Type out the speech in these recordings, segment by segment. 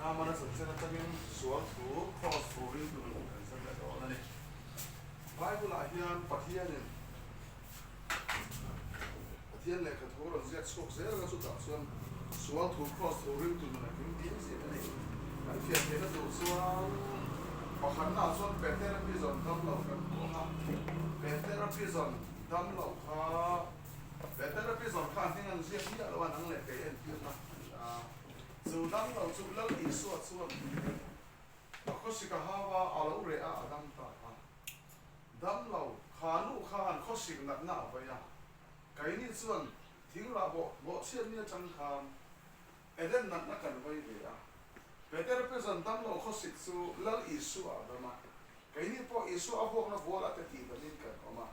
Namana chanchin atangin sual thu, Kraws thu ringtu nun kan zir leh dawn a ni. Bible-ah hian Pathianin Pathian lehkha thu rawn ziak chhuak zel a, chutah chuan sual thu, Kraws thu ringtu nun a kim diam zia a ni. Kan fiah theihna tur chuan pakhatnaah chuan Petera prison dam lo kan hmu ang a, Petera prison dam lo kha Petera prison kha a hming an ziak miah lo a, nang leh kei entirna a ni a. Chu dam lo chu Lal Isua chuan a khawsik a hau a, a lo reh a, a dam ta a. Dam lo, kha nu khan khawsik natna a vei a. Keini chuan thingrah bawh bawhchhiat mi atang khan Eden natna kan vei ve a. Peter prison dam lo khawsik chu Lal Isua a dam a. Keini pawh Isua a vuakna vualah te tih damin kan awm a.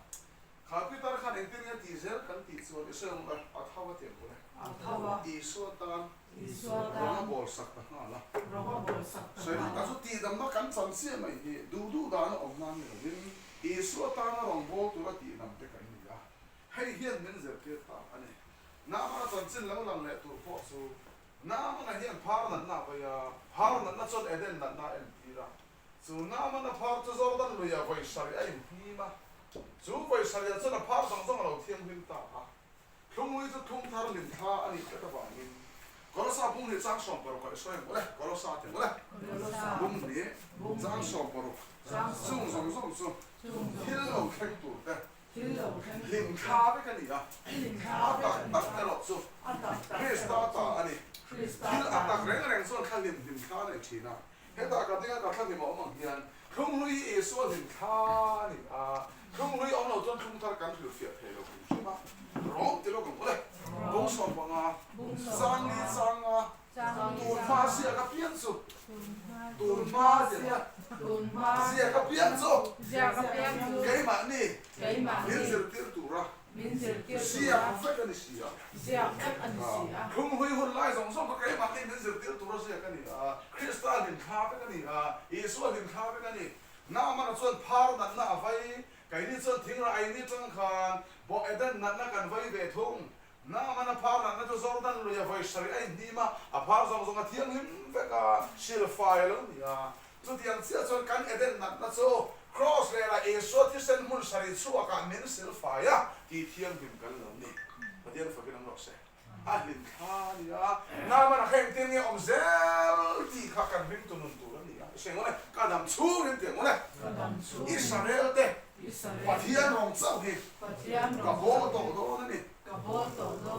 Kha Peter khan engtin nge tih zel kan tih chuan i sawi ang a, a tho a ti ang kawle. A tho a. Isua tan Isua tan rawng a bawl sak ta nghal a. Rawng a bawl sak ta Sawi nghal duh tak a. chu tihdamna kan chan chiah mai hi duh duh dan a awm nan ni lovin Isua tana rawng bawl tura tihdam te kan ni a. Hei hian min zirtir ta a ni. Namana chanchin lo lang leh tur pawh chu Namana hian phar natna a vei a, phar natna chuan Eden natna a entir a. Chu Naamana phar chu Jordan luia vawi sarih a inhnim a, chu vawi sarihah chuan a phar zawng zawng a lo thianghlim ta a. Thlunglui chu thlung thar lim thla a nih tlat avangin Kolosa bung hnih chang 60 ah i sawi ang ule, Kolosa ti ang ule, bung hnih chang 60 chung zawng zawng chu thil lo thleng tur te hlim thla vek a ni a, a tak tak erawh chu Krista ta a ni. Thil a tak reng reng chuan thla hlim hlim thla a nei thin a. Hetah ka dinga ka thlahnim a awm ang hian Thlunghlui hi Isua hlim thla a ni a, Thlunghlui awm lo chuan thlung thar kan hrilhfiah thei lo hrim hrim a, rawng ti lawk ang awle, bung 15, changli changa, tun hma ziak a piang chu, tun hma ziak a piang chu, keimahni min zirtir tura. Min zirtir tur a. Ziak vek a ni si a. Ziak vek a ni si a. Thlunghlui hun lai zawng zawng kha keimahni min zirtir tur a ziak a ni a, Krista hlimthla vek a ni a, Isua hlimthla vek a ni. Naamana chuan phar natna a vai, keini chuan thingrah aini tang khan bawh Eden natna kan vai ve thung. Naamana phar natna chu Jordan luia vawi sarih a inhnim a, a phar zawng zawng a thianghlim vek a, silfai a lo ni a. Chutiang chiah chuan kan Eden natna chu Kraws lehlah Isua thisen hmun sarih chhuakah min silfai a tih thianghlim kan lo ni. Pathian fakin an rawh se. A hlim thla a ni a, Naamana kha engtin nge awm zel tih kha kan ringtu nun tur a ni a. I hre ngawt e, ka dam chhungin ti ang ngawt e. Israel te Pathian rawng chauh hi ka bawl tawh dawn a ni.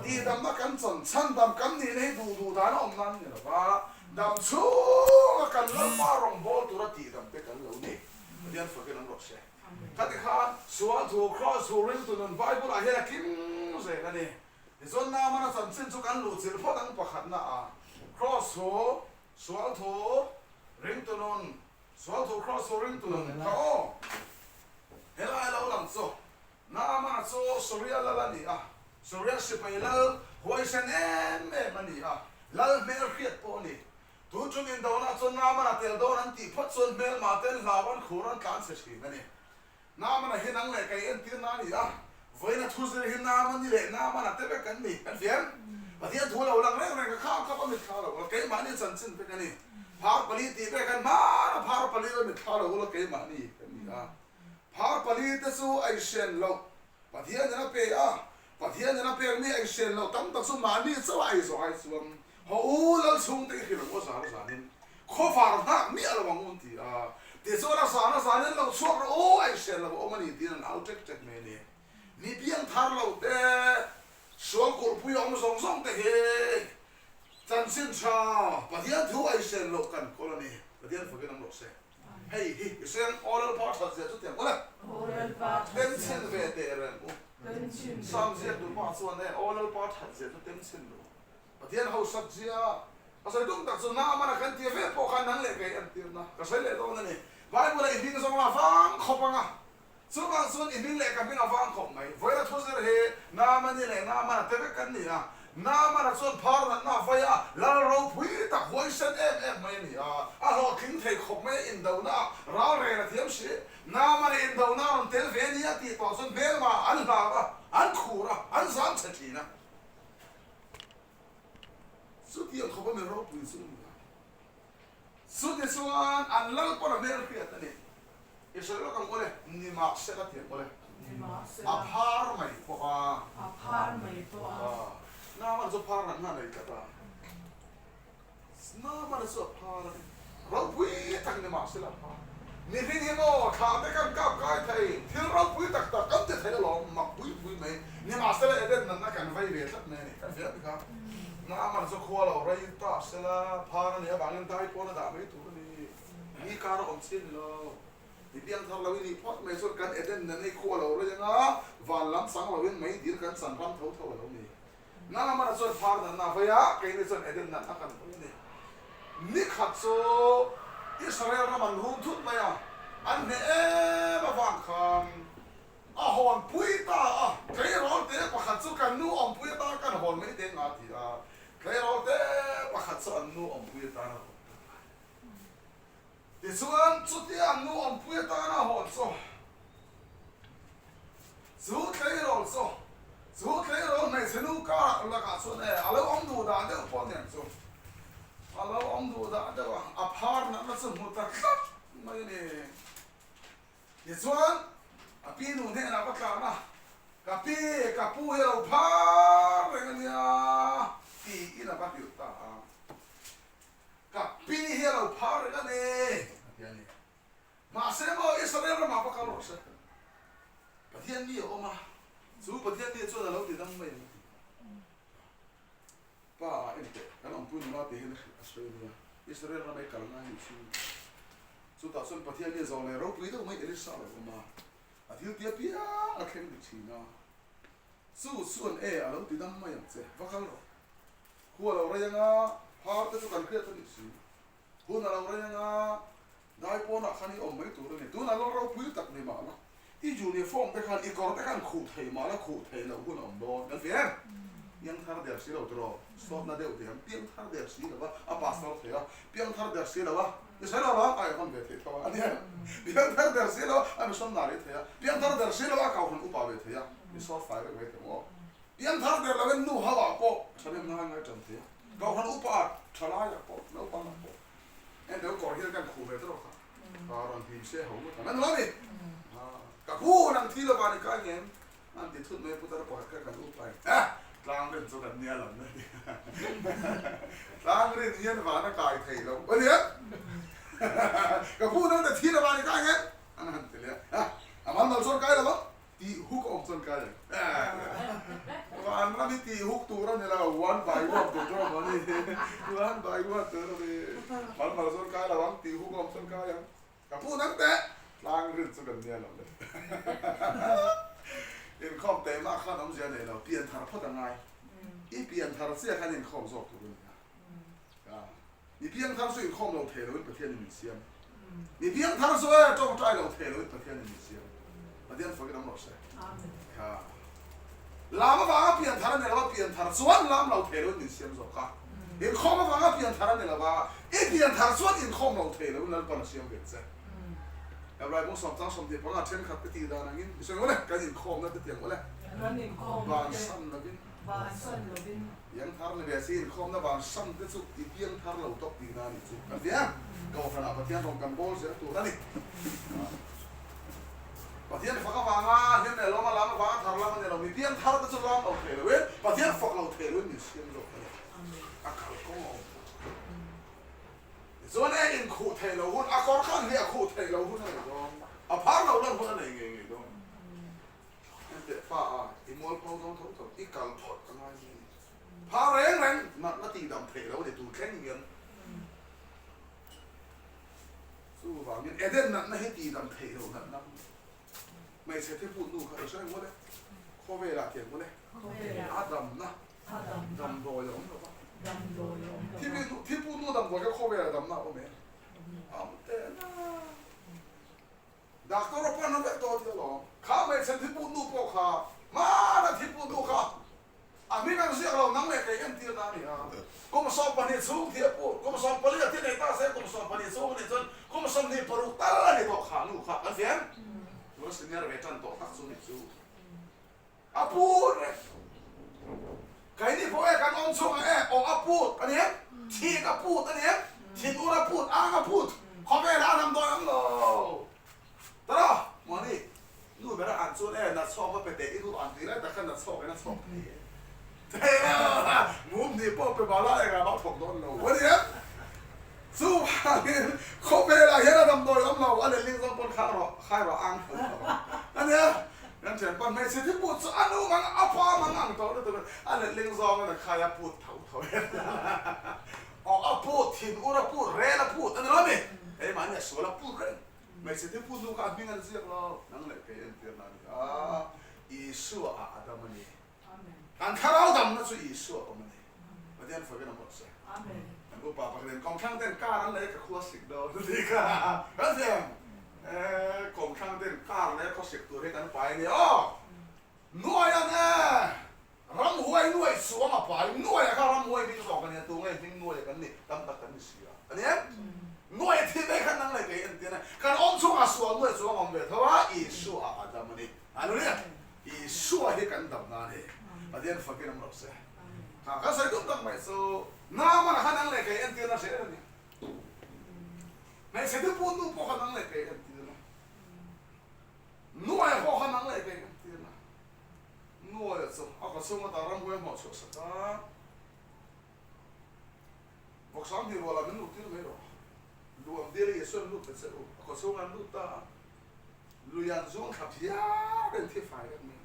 Tihdamna kan chawn chhandam kan nihna hi duh duh dan a awm nan ni lo va, Dam chhunga kan Lalpa rawngbâwl tura tihdam te kan lo ni. Pathian fakin an rawh se. Khati khan sual thu, Kraws thu, ringtu nun Bible-ah hian a kim zel a ni. Tichuan Naamana chanchin chu kan luh chilh phawt ang pakhatna a, Kraws thu, sual thu, ringtu nun, sual thu, Kraws thu, ringtu nun kha aw. Helai lo lang chu Naamana chu Suria lal a ni a, Suria sipai lal huaisen em em a ni a, lal hmel hriat pawh a ni. Tun chung indona chuan Naamana tel dawn an tih phawt chuan hmelmah ten hlau an khur an tlan chhe thin a ni. Naamana hi nang leh kei entirna a ni a, vawiina thu zir hi Naamani leh Naamana te vek an ni. Kan fiam? Pathian thu lo lang reng reng ka kham khap a mitthla lo ula keimahni chanchin vek a ni. Phar pali tih vek an hmana phar pali la mitthla lo ula keimahni kan ni a. Phar pali te chu a inhrian loh Pathian in a pe a, Pathian in a pek mi a inhrian loh tam tak chu mahni chauh a ei zawh ai chuan haw u lal chhungte i hrilh ang u a zan a zanin khawvar nghak miah lo ang u an ti a, tichuan a zan a zanin lo chhuak rawh u a inhrian loh a awm a ni tiin an au ṭek ṭek mai a ni. Mi piang thar lo te, sual kulhpui a awm zawng zawng te hi chanchin ṭha Pathian thu a inhrian loh kan kawl a ni. Pathian fakin awm rawh se. Hei hi i sawi ang, Aw Lalpa that zia chu tiang awle. Tem chhin ve teh reng u. Sam ziak duh pa chuan e, Aw Lalpa that zia chu tem chhin ru. Pathian hausat zia ka sawi tum tak chu Naamana kan tia ve pawh khan nang leh kei en tirna ka sawi leh dawn a ni. Bible-a i hming zawng la vang khawp ang a. Chuvang chuan i hming leh ka hming a vang khawp mai. Vawiina thu zir hi Naamani leh Naamana te vek kan ni a. Naamana chuan phar natna a vai a, lal ropui tak huaisen em em mai a ni a. A hlawhtling thei khawp mai a, indona ah ral rel a thiam si. Naamana indona a rawn tel ve a nia tih tawh chuan hmelma an hlau a, an khur a, an zam chhe thin a. Chutiang khawpa mi ropui chu a ni a. Tichuan, an lal pawn a hmel hriat a ni. I sawi lawk ang aw le, nimahsela ti ang aw le. Nimahsela. A phar mai pawh a. A phar mai pawh a. Naamana chu phar natna a nei tlat a. Naamana chu a phar a ni. Ropui tak nimahsela a phar. Mihring hi maw thla te kan kap kai thei, thil ropui tak tak kan ti thei alawm, mak pui pui mai. Nimahsela Eden natna kan vei ve tlat mai a ni. Kan hria bik a. Naamana chu khua lo rei ta sela, phar a nih avangin dai pawn a dah mai tur a ni. Mi kar a awm chi a ni lo. Mi piangthar lo i nih phawt mai chuan kan Eden natna i khua lo rei anga van lam chang loin mei dil kan chan ram tho tho a lo ni. Naamana chuan phar natna a vei a, keini chuan Eden natna kan vei a ni. Ni khat chu Israel ram an run thut mai a, an hneh em avang khan a hawn pui ta a. Tleirawl te pakhat chu kan nu awmpui atan kan hawn mai deng a ti a, tleirawl te pakhat chu an nu awmpui atan a hawn ta a. Tichuan, chutia an nu awmpui atana hawn chu, chu tleirawl chu, chu tleirawl hmeichhe nu kar lakah chuan e, a lo awm duh dah deuh pawh nen chu, a lo awm duh dah deuh a, a phar natna chu hmu ta tlat mai a ni. Tichuan, a pi nu hnenah va tlan a, Ka pi, ka pu hi a lo phar reng a nia, tiin a va hrilh ta a. Ka pi hi a lo phar reng a ni, a ti a ni. Mahse maw Israel ramah va kal rawh se. Pathian mi a awm a, chu Pathian mi chuan a lo ti dam mai ang a ti. Pa ah en teh, kan awmpui nula tih hian a hrilh a sawi a nia, Israel ram ei kal ngai ni chu. Chutah chuan Pathian mi a zawng leh ropui deuh mai Elisa a lo awm a, a thil tia piang a thleng dik thin a. Chu chuan e a lo ti dam mai ang che, va kal rawh. Khua lo rei anga phar te chu kan hriat a nih si. Hun a lo rei anga dai pawnah khan i awm mai tur a ni. Tunah lal ropui tak ni mah la, i uniform te khan i kawr te khan khuh thei mah la khuh thei loh hun a awm dawn. Kan hria em? Piangthar der si lo tiraw? Sawtna deuh tih ang piangthar der si lo va, a pastor thei a, piangthar der si lo a, i sawi lo vang, a ehawn ve thei tho a, a nia. Piangthar der si lo a, a missionary thei a, piangthar der si lo a, a kohhran upa ve thei a, i sawt fai vek mai thei maw? Piangthar der loin nu ho ah pawh thahnem ngai ngai tan thei a, kohhran upa ah thalai ah pawh naupang ah pawh en deuh kawr hian kan khuh ve tawk kha ka rawn hlim se ho ngawt ang a ni lo ni ka pu nang thi lova ni kai ngem an ti thut mai putar pakhat kha kan upa in eh tlang rin chu kan nia lam na ti tlang rin hian van a kai thei lo a nia ka pu nang ta thi lova ni kai ngem an han ti leh a a mal mal chuan kai lo ang Tih huk a awm chuan kai ang. Vanram hi tih huk tur a ni lo, one by one tur chu a awm a ni. One by one tur a ni. Mal mal chuan kai lo ang, tih huk a awm chuan kai ang. Ka pu nang teh! Tlang rin chu kan nia lo le. Inkhawm teh mah khan awmzia nei lo, pian thar phawt a ngai. I pian thar chiah khan inkhawm zawk tur a ni a. Mi piangthar chu inkhawm lo thei loin Pathianin min siam. Mi piangthar chu e tawngtai lo thei loin Pathianin min siam. Pathian fakin awm rawh se. Kha. Lam avanga pianthar a ni lo a, pianthar chuan lam lo thei loin min siam zawk a. Inkhawm avanga pianthar a ni lo a, i pianthar chuan inkhawm lo thei loin Lalpan a siam ve che. Hebrai bung sawm chang 25 thenkhat te tih dan angin i sawi ngawt e, kan inkhawmna te tiang ngawt e. Bansan lovin. Bansan lovin. Piangthar ni ve si inkhawmna van sam te chu i piangthar lo tawp tihna a nih chu. Kan ti em? Kohhranah Pathian rawn kan bawl zel tur a ni. Pathian fak avanga hian leh lawma lam avanga thar lam a ni lo. Mi piangthar te chu lam lo thei loin Pathian fak lo thei loin min siam zawk a ni. A kalkawng a awm ta. Tichuan e inkhuh theih loh hun, a kawr khan hi a khuh theih loh hun a nei dawn. A phar lo lan hun a nei ngei ngei dawn. Enteh pa a, i mualpho dawn tho tho, i kal phawt a ngai mai a ni. Pha reng reng natna tihdam theih lo a ni tur thleng hian. Chuvangin Eden natna hi tihdam theih loh natna a ni. Hmeichhe thi put nu kha i hre ngawt e, khawvelah tiang ngawt e, a damna damdawi a awm lo va. Thi put nu damdawi kha khawvelah damna a awm em? A awm teh na. Doctor a pan a vek tawh tih alawm. Kha hmeichhe thiput nu pawh kha hmana thiput nu kha a hming an ziak lo nang leh kei entir na a ni a. Kum 12 chhung thi a put, kum 14 a thi nei ta se kum 12 chhung a nih chuan kum 26 tal a ni tawh kha nu kha kan fiam. Tuna senior ve tan tawh tak chu ni chu a put reng. Keini pawh e kan awm chhungah e aw a put a ni em? Thik a put a ni em? Thinur a phut, ang a phut, khawvelah a damdawi ang lo. Tara, Muani, nu bera an chuan e, Nachhawk va pe teh, i nu an tih lai tak khan Nachhawk in a chhawk thei e. Thei lo, mum hnih pawh pe mah la engah mah thawk dawn lo a ni em? Chuvangin khawvelah hian a damdawi awm lo, a letling zawng pawn khang rawh, khai rawh ang tho tho a nia. Kan thianpa hmeichhe thi put chu a nu mang a pa mang ang tawh lutuk a, a letling zawngin a khai a put tho tho e. Aw a put, thin ur a put, rel a put a ni lo a ni. Keimahni a sual a put reng. Hmeichhe thi put nu kha a hming an ziak lo, nang leh kei entirna a ni a, Isua ah a dam a ni. Kan thlarau damna chu Isua awm a ni. Pathian fakin a mawlh se. Kan upa pakhatin kawmthlang ten car an lei ka khua sik dawn a ti kha. Kan thiam e, kawmthlang ten car leh khawsik tur hi kan pai a ni aw. Nuai an e, ramhuai nuai chuang a pai, nuai a kha ramhuai hming zawk a nia, tunge hming nuai a kan ni, tam tak kan ni si a, a ni em? Nuai a thi ve khan nang leh kei entir a, kan awm chhungah sual nuai chuang awm ve tho a, Isua a dam a ni. Hallelujah! Isua hi kan damna a ni. Pathian fakin awm rawh se. Kha kan sawi tum tak mai chu, Naamana kha nang leh kei entirna zel a ni. Hmeichhe thupun nu pawh kha nang leh kei entirna. Nuaia pawh kha nang leh kei entirna. Nuaia chu a ka chhung ata ramhuai hmuah chhuah sak a, Vawksang hnih rualah min luhtir mai rawh. Luam dil i Isuan lut ta che u. A kaw chhungah an lut ta a, lui an zuang thla phiar in thi fai vek mai.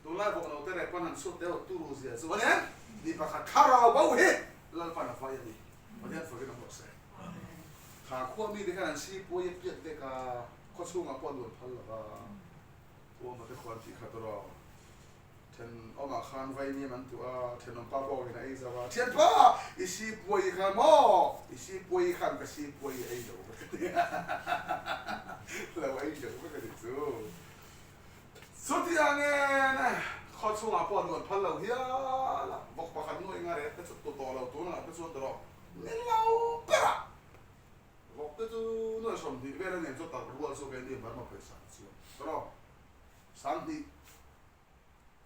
Tunlai vawk note reh pawn han chhut deuh turu zia chu a ni em? Mi pakhat thlarau bo hi Lalpan a vai a ni. Pathian fakin a hmuh se. Kha khua mite khan an sipuai a piat vek a, khaw chhungah pawh a luan phal lo va. Uama te khuan tih khat erawh thenawmah khan vaimim an tuah a, thenawmpa pawh in a ei zo a, Thianpa, i sipuai kha maw? I sipuai khan ka sipuai i ei lo vek a ti a, lo ei lo vek a ni chu. Chutiangin khaw chhungah pawh nuan phal lo hial a, vawk pakhat nuaih nga rep te chu tu tawh lo tunah te chuan erawh ni lo ber a. Vawk te chu nuaih 20 vel a nen chu tak rual chu kei ni Burma pawisa te chuan erawh 2000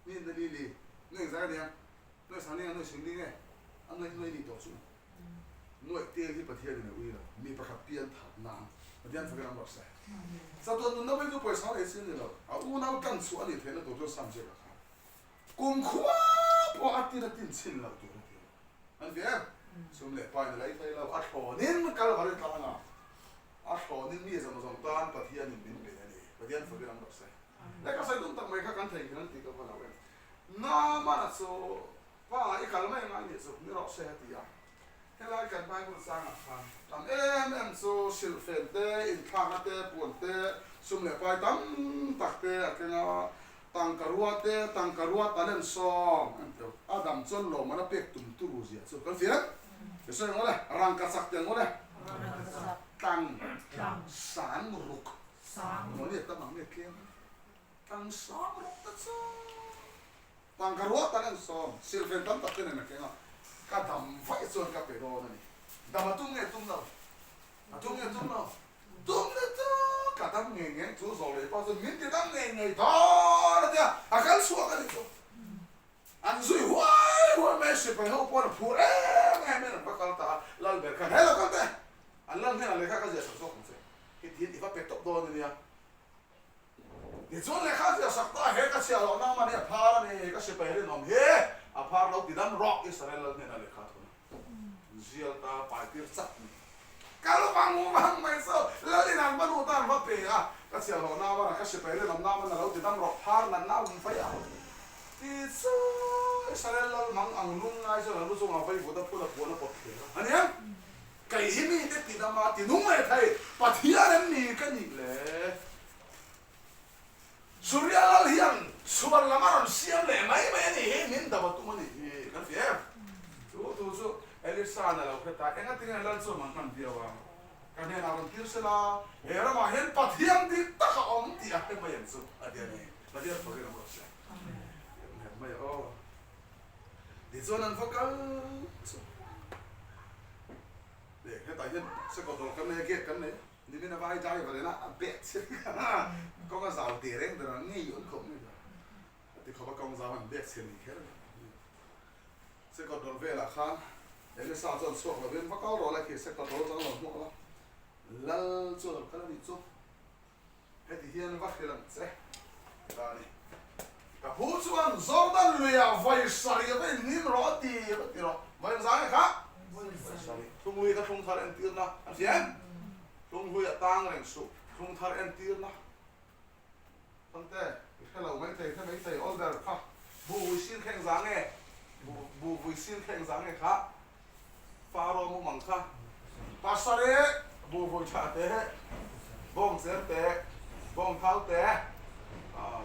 ni na li li nuaih zai a nia, nuaih sang li nga nuaih sing li nge a nuaih nuaih ni tawh chu nuaih tel hi Pathian in a ui lo mi pakhat pian that nan Pathian fakin an rawh se. Chatuan nunna pawh hi chu pawisa leh chi a ni lo, a unau tlan chhuah a nih theihna tur chuan sam ziak a kha kumkhua pawh a tin a tin chhin loh tur a ti lo. An ti em? Sum leh pain a lei thei lo, a thlawnin Kalvari tlangah a thlawnin mi zawng zawng tan Pathianin min pe a ni. Pathian fakin an rawh se. Lehkha sawi tum tak mai kha kan theihnghilh an tih ka va lo em. Naamana chu pa i kal mai angai nih chu ni rawh se a ti a. Helai kan Bible changah khan tam em em chu silhfen te, inthlakna te, puan te, sum leh pai tam tak te a keng a. Tangka rua te, tangka rua talent sawm an ti lo. A dam chuan lawmman a pek tum turu zia chu kan fiah. Ka sawi ang awle, rangka chak ti ang awle. Tlang sang ruk. Maw ni tam ang nge tlem. Tlang sang ruk te chu tangka rua talent sawm silhfen tam tak te nen a keng a. Ka dam vaih chuan ka pe dawn a ni. Dam a tum nge tum lo? A tum nge tum lo? Tum le chu ka dam ngei ngei chu zawh leh pa chuan min ti dam ngei ngei dawn a tia a kal chhuak a ni chu. An zui huai huai mai sipai ho pawn a phur em em in an va kal ta a, Lal ber khan hello kal teh an lal hnenah lehkha ka ziah sak zawk ang che heti hian i va pe tawp dawn a nia. Tichuan lehkha a ziah sak ta he ka chhiah loh nang mah ni a phar a ni ka sipai rinawm hi a phar lo ti dam rawh Israel lal hnenah lehkha a thawn a. Zial ta pai tir chak ni. Kal vang vang mai chu Lalin an va lut a an va pe a, ka chhiah loh nau a, ka sipai rinawm nau man a lo ti dam rawh phar nat nau awm fai ang ti chu Israel lal mang ang lung ngai chuan a lu chungah vai vut a phul a puan a pawt thler a, a ni em? Kei hi mite ti dam a ti nung leh thei Pathian em ni ka nih le? Suria lal hian chhuan lam a rawn siam leh mai mai a nih hi, min dam a tum a nih hi kan ti em? Chu thu chu Elisa-a'n a lo hre ta, engatinge lal chu a man hman viau a, ka hnenah rawn tir sela, he ramah hian Pathian dik tak a awm tih a hre mai ang chu a ti a ni. Pathian fawrin a hmu rawh se. Em hre mai a aw. Tichuan an va kal chu. Leh hetah hian sekawt dawr kan nei a, gate kan nei a. Nimin a vai driver ina a bet che kawng a zau teh reng ber a ngei awm khawp mai ta a ti khawp a kawng zau han bek chhe ni kher a ni. Sekawt dawr velah khan. Elisa chuan chhuak lovin, Va kal rawh le, khi sekawr ro chang lo hmuak la, Lal chu a lo kal a nih chu. Heti hian va hrilh ang che, ta a ni. Ka pu chuan Jordan luiah vawi sarih va inhnim rawh a ti, va ti rawh. Vawi engzah nge kha? Vawi sarih. Thlunghlui kha thlung thar entirna a ni em? Thlunghlui a tang reng suh, thlung thar entirna. Thangte, i hre lo maithei, hre maithei, Older kha bu vui sin kha engzah nge? Bu, bu vui sin kha engzah nge kha? Faro mumang kha pasarih bu vui tha te, bawng cher te, bawng thau te,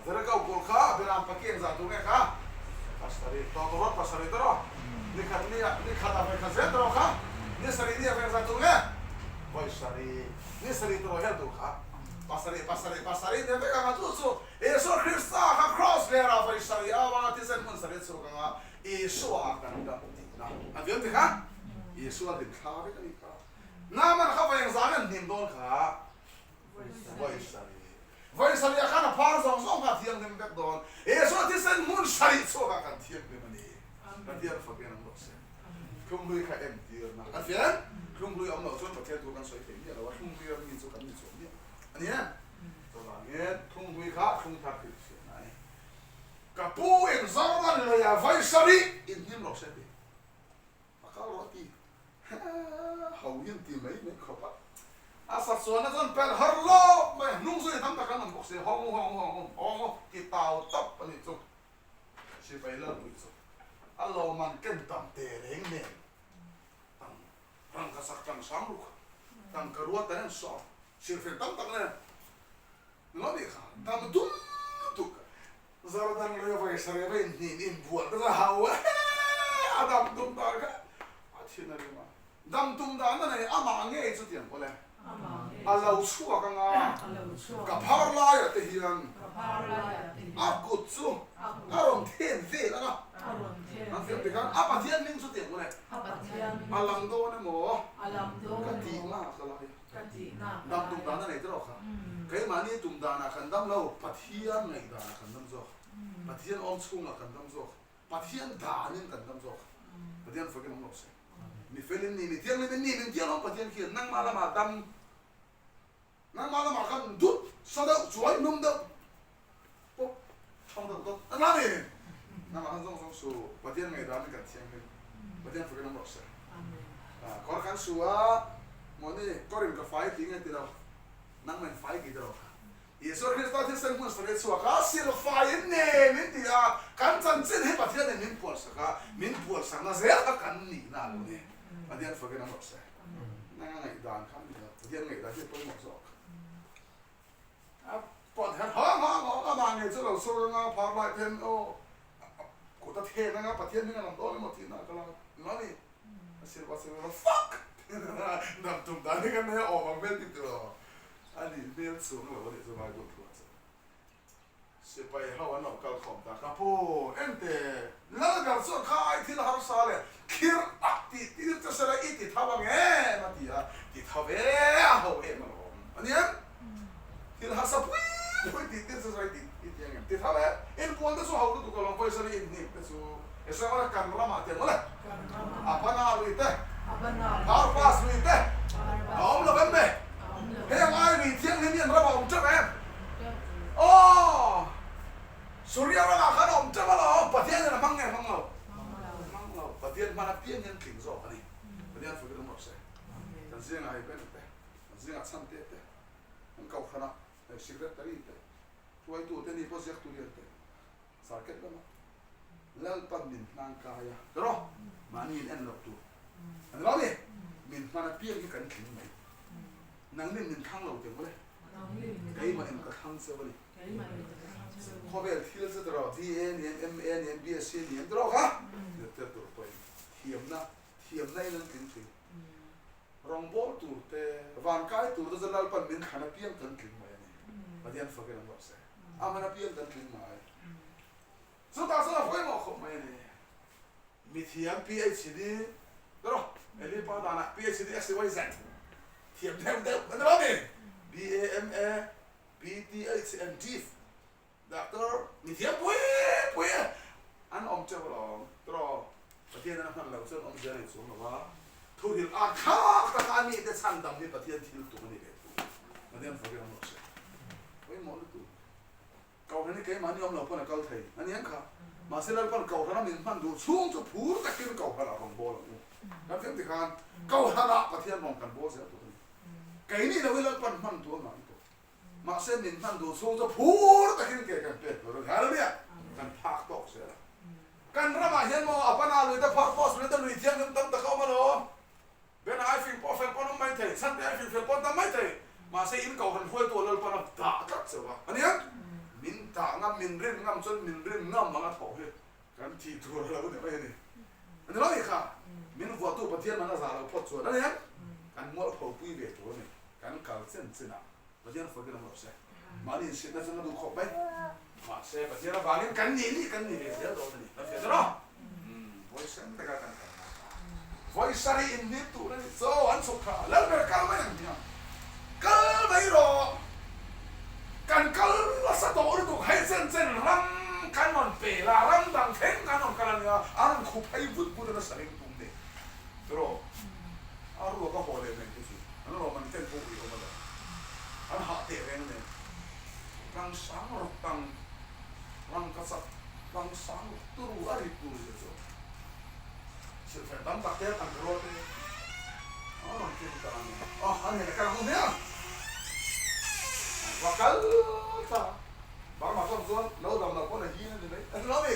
Jericho kulh kha Abiram paki engzah tur nge kha? Pasarih, tawtawrawt pasarih te rawh, ni khat ni ah, ni khat ah vawi khat zel te rawh kha, ni sarih ni ah vawi engzah tur nge? Vawi sarih, ni sarih te rawh hel tur kha, pasarih, pasarih, pasarih nia vek ang a, chu chu Isua Krista kha kraws lerah vawi sarih a avanga thisen hmun sarih a chhuak ang a, Isua a kan dam tihna a viau ti kha Isua hlimthla vek a nih kha. Naaman kha vawi engzah nge an hnim dawn kha? Vawi sarih. Vawi sarih ah khan a phar zawng zawng kha a thianghlim vek dawn. Isua thisen hmun sarih chhuak ah kan thianghlim a ni. Pathian fakin an rawh se. Thlunghlui kha entirna a fian. Thlunghlui awm loh chuan Pathian thu kan sawi thei miah lo a, thlunghlui a mi chu kan ni chuang miah a ni em? Chuvangin thlunghlui kha thlungthar hrilhfiahna a ni. Ka pu in Jordan luia vawi sarih in hnim rawh se ti. A kal rawh ti. Ho hian ti mai mai khawp a. A sa chuanna chuan pelh har lawk mai a, hnung zui tam tak an awm bawk si. Hawng u, hawng u, hawng u, hawng u ti tau tawp a nih chu. Sipai lalpui chu a lawman ken tam teh reng nen tang rangka sak tang sang ruk tangka ruat an en sawm silhfen tam tak nen Lo nih kha dam dum lutuk Jordan lui a vawi sarih va inhnin inbual te chuan hau e a dam tum dan kha a thin a rim a, dam tum dan a nei amah ngei chu tiang pawh le a lo chhuak anga ka phar laiah te hian a kut chu a rawn then vel anga an fiam ti khan a Pathian hming chu tiang pawh le a lam dawn emaw ka tih nak a lai. Ka tihna Dam tum dan a nei tawh kha. Keimahni tum danah kan dam lo, Pathian ngaih danah kan dam zawk. Pathian awm chhungah kan dam zawk. Pathian danin kan dam zawk. Pathian fakin awm lo se. Mi felin ni, mi thianghlimin ni, min tiang awm Pathian khian nangmah lamah dam, nangmah lamah khan dut sa deuh, chuai hnum deuh pawp thang deuh dawt a la ni. Nangmah khan zawng zawng su, Pathian ngaih danin kan thianghlim. Pathian fakin awm rawh se. Kawr kan su a, mawni kawrin ka fai tih nge ti lo, nangmahin fai tih te lo kha. Isua Krista thisen hmun sarih chhuak a, silfaiin ne min ti a, kan chanchin hi Pathianin min puansak a, min puansakna zel kha kan nihna a lo ni. Pathian fakin awm rawh se. Nanga ngaihdan kha a ni lo, Pathian ngaihdan hi a pawimawh zawk. A pawt her hawng hawng hawng a, mah ngei chu lo sawi anga phar lai ten aw kut a then anga Pathian hming a lam dawn emaw tihna ka la la ni. A sirva sirva fuck! Dam tum dan hi kan nei a awm ang hmel tih tiraw a nih hmel chuang lo a nih chu Bible thu ah chuan. Sipai ho an lo kal khawm ta ka pu ente Lalgar chuan kha ai thil harsa leh khir tak tih tir che sela i ti tho ang em a ti a, ti tho ve a ho em alawm a ni em? Thil harsa pui pui tih tir che sela i ti i ti ang em? Ti tho e, inpuan te chu ho lutuk alawm pawisa ri inhnim te chu i sawi awle kan ramah tiang awle Abana lui te Pharpas lui te a awm lo em me? Heng ai lui thianghlim hi an ramah awm teuh em? Aw! Suria ramah khan a awm teuh alawm, Pathian hian a hmang nge hmang lo? Hmang lo. Pathian hman apiang hian tling zawk a ni. Pathian fukin awm rawh se. Kan zingah hei Ben te, kan zingah Chhante te, kan kohhranah hei Secretary te, hruaitu te ni pawh ziaktu lian te, Circuit lamah Lalpan min hlang kai a, tiraw? Mahni in en loh tur a ni lo ni. Min hman apiang hi kan tling mai. Nangnin min thlang lo teh mawle. Keimah in ka thlang cheu a ni. Khawvel thil chu tiraw BA ni em, MA ni em, BSc ni em tiraw kha? Zirtir tur pawhin thiamna, thiamna in an tling thin. Rawngbâwl tur te, van kai tur te chu Lalpan min thlan apiang kan tling mai a ni. Pathian fakin an rawh se. A hman apiang kan tling mai. Chutah chuan a pawimawh khawp mai a ni. Mithiam PHD tiraw Eli pa danah PHD XYZ thiam deuh deuh a ni lo mi? BA, MA, BTH and Div Doctor mithiam pui pui an awm teuh alawm tiraw Pathian a hman loh chuan awmzia a nei chuang lo a. Thuril a thlak taka a mite chhandam hi Pathian thil tum a ni ve thung. Pathian fakin awm rawh se. Pawimawh lutuk. Kohhran hi keimahni awm lo pawn a kal thei a ni ang kha. Mahse Lalpan Kohhrana min hman duh chhung chu phur takin Kohhranah rawn bawl ang u. Kan fiam tikhan Kohhranah Pathian rawn kan bawl zel tur a ni. Keini loin Lalpan hman duh a ngah lutuk. Mahse min hman duh chhung chu phur takin ke kan pek tur a ni. Hallelujah! Kan phak tawk zel a. Kan ramah hian maw a pana lui te phar post lui te lui thianghlim tam tak a awm alawm. Ben ai fing pawh fel pawn awm mai thei, chhan te ai fing fel pawn tam mai thei. Mahse in kohhran hruaitu a Lalpan a dah tlat cheu a. A nia, min dah ngam, min rin ngam chuan min rin ngam anga thawh hi kan thih tur a lo ni mai a ni. A ni lo ni kha, min vuahtu Pathian man a zah lo phawt chuan a nia, kan mualpho pui ve tur a ni. Kan kal chen chin ah Pathian fakin awm lo se. Mahni inhriatna chu na duh khawp mai. Mahse Pathian avangin kan nih nih kan ni ve zel dawn a ni. Kan hriat rawh. Vawi sen taka kan kal nan a. Vawi sarih inhnim tur a ni. Chaw an chhuk kha Lalber kal mai ang hmiang. Kal mai rawh. Kan kal nasa tawh lutuk hei chen chen ram kan rawn pel a, ram dang thleng kan rawn kal a nia, an rawn khup phei vut vut a nasa ring tum nen. Tiraw? A ruak a haw leh mai te chu an lawm an ken pawh ui awm a lo. An hah teh reng nen. Tlang sang rawk tang rang ka chak tlang sang rawk turu a rit tur zia chu silhfen tam tak te a tang ka rual te a rawn ken ta a ni. Aw an hene kal ang u hmiang. An va kal ta. Burma chuan chuan lo dam lo pawn a hing a ni mai. A ni lo mi?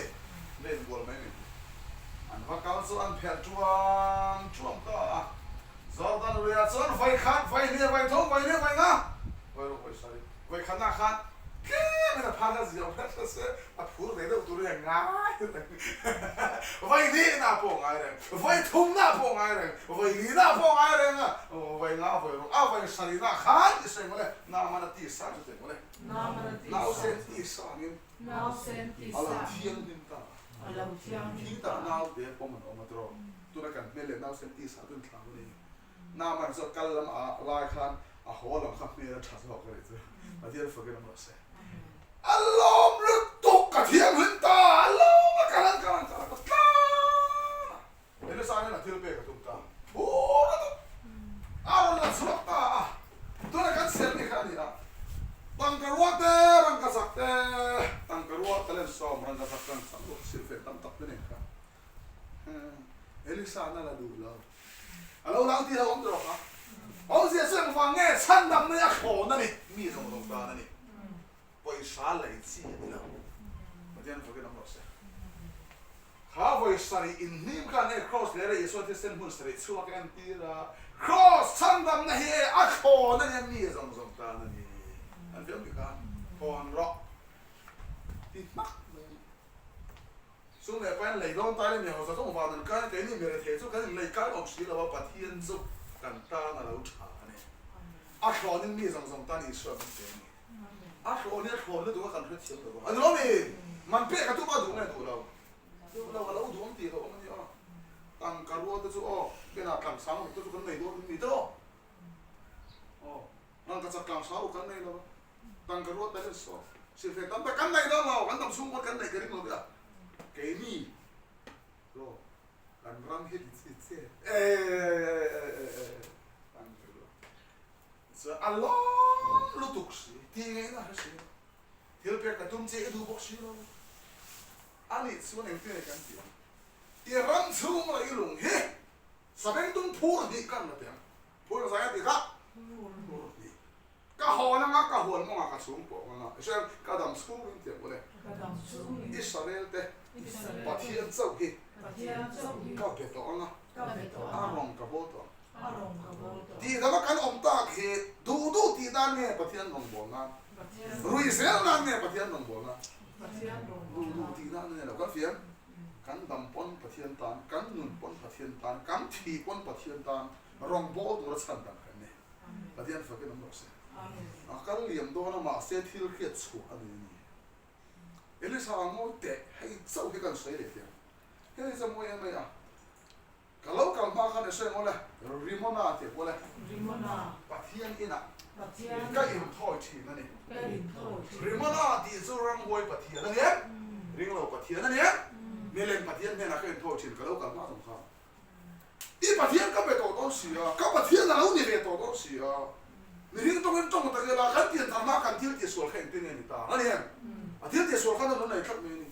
Len bual mai mai chu. An va kal chu an phelh tuam tuam ta a. Jordan luiah chuan vawi khat, vawi hnih, vawi thum, vawi li, vawi nga, vawi ruk, vawi sarih, vawi khatna khan tlemin a phar a ziah hret hret se a phur ve deuh tur hi a ngai reng. Vawi hnihna pawh ngai reng, vawi thumna pawh ngai reng, vawi lina pawh ngai reng a, vawi nga, vawi ruk, a vawi sarihna khan i sawi mawle, Naamana tisa chu teh mawle, nausen tisa angin. Nausen A lo thianghlim ta. A lo thianghlim ta. Khi tah naute pawm an awm a tiraw. Tuna kan hmel leh nausen tisa chu an thlau a ni. Naman chu a kal lam a lai khan a haw lam kha hmel a tha zawk a nih chu. Pathian fakin awm rawh se. A lawm lutuk ka thianghlim ta. A lawm a kal an kal an kal a ka tlan a. Elisa hian a thil pek a tum ta. Phur lutuk a rawn la chhuak ta a, tuna kan siam ni kha a ni a, tangka rua te, rangka chak te, tangka rua talent sawm, rangka chak tang chak luh silhfen tam tak te nen kha Elisa na la duh lo. A lo lang tih lo awm tawh kha. Awmzia chu engvang nge chhandam mai a thlawn a ni, mi zawng zawng tan a ni. Pawisa lei chi a ni lo. Pathian fakin awm rawh se. Kha vawi sarih inhnim khan hei Kraws leh Isua thisen hmun sarih chhuak a entir a, Kraws chhandamna hi e a thlawn a nia mi zawng zawng tan a ni. An fiam bik a, thawn rawh ti hmak mai a ni. Sum leh pain lei dawn tai leh mi hausa zawng van an kai a, keini mi rethei chu kan inlei kai awm si lo a, Pathian chu kan tan a lo tha a ni. A thlawnin mi zawng zawng tan Isua min pe a ni. A thlawn hi a thlawn lutuk a kan hrethiam lo a ni lo mi? Man pek a tum a duh nge duh lo? Duh lo a lo duh ang tih lo awm a ni aw. Tangka rua te chu aw, kenah tlangsang ruk te chu kan nei dawn mi te aw. Aw, rangka chak tlangsang ruk kan nei lo a, tangka rua tel in saw. Silhfen tam tak kan nei dawn lo, kan dam chhung pawn kan neih ka ring lo bia. Keini aw, kan ram hi ti chi che e tangka rua. Chuan a lawm lutuk si, tih ngaihna a hre si lo. Thil pek ka tum che i duh bawk si lo. A nih chuan engtin nge kan tih ang? I ram chhung leh i lung hi sabengtung phur hnih kan la teh ang. Phur ka zai a tih kha? Phur hnih. Ka hawn anga ka huan mawngah ka chhung pawh ang anga. I hria em? Ka dam chhungin tih ang ule. Israel te Pathian chauh hi ka be tawh anga a rawn ka bawl tawh ang. Tih danga kan awm tak hi duh duh tih nan nge Pathian rawngbâwl nan? Rui zel nan nge Pathian rawngbâwl nan? Duh duh tih nan a ni lo. Kan fiam? Kan dam pawn Pathian tan, kan nun pawn Pathian tan, kan thih pawn Pathian tan rawngbâwl tura chhan dan kan ni. Pathian fakin awm rawh se. A kal liam dawn a mahse thil hriat chhuah a nei a ni. Elisa a ngawi teh, hei chauh hi kan sawi leh teh ang. Hei chu a mawi em mai a. Ka lo kal hma khan i sawi ang awle, Rimona tih pawh le. Rimona. Pathian inah. Pathian Ka inthawi thin a ni. Ka inthawi thin. Rimona tih chu ramhuai Pathian a ni em? Ringlo Pathian a ni em? Milem Pathian hnenah ka inthawi thin ka lo kal hma zawng khan. I Pathian ka be tawh dawn si a, ka Pathian a lo ni ve tawh dawn si a. Mihring tawngin tawng tak ila, kan pianthar hma kan thil tihsual kha engtin nge ni ta? A ni em? A thil tihsual khan a lo nei tlat mai a ni.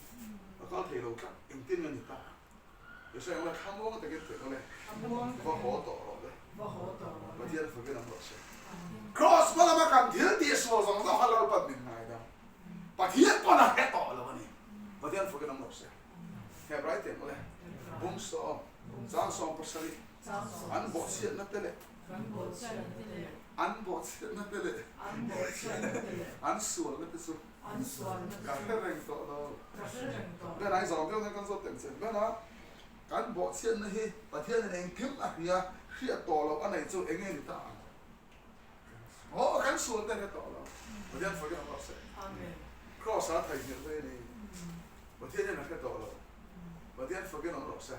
A kal thei lo tlat, engtin nge ni ta? Isua engla thlamuang takin thei rawh le, va haw tawh rawh le. Pathian fakin an rawh se. Kraws hma lama kan thil tihsual zawng zawng kha Lalpan min ngaidam. Pathian pawn a hre tawh lo a ni. Pathian fakin an rawh se. Hebrai teh mawle, bung sawm, chang 70, an bawhchhiatna te leh, an bawhchhiatna te leh, an sualna te chu ka hre reng tawh lo. Ben a i zawng deuh nen kan zawt teh ang che. Ben a, kan bawhchhiatna hi Pathianin engkim a hria, hriat tawh loh a neih chu eng nge ni ta ang? Aw, kan sual te hre tawh lo. Pathian fakin a rawh se. Kraws a theihnghilh daih a ni. Pathian hian a hre tawh lo. Pathian fakin awm rawh se.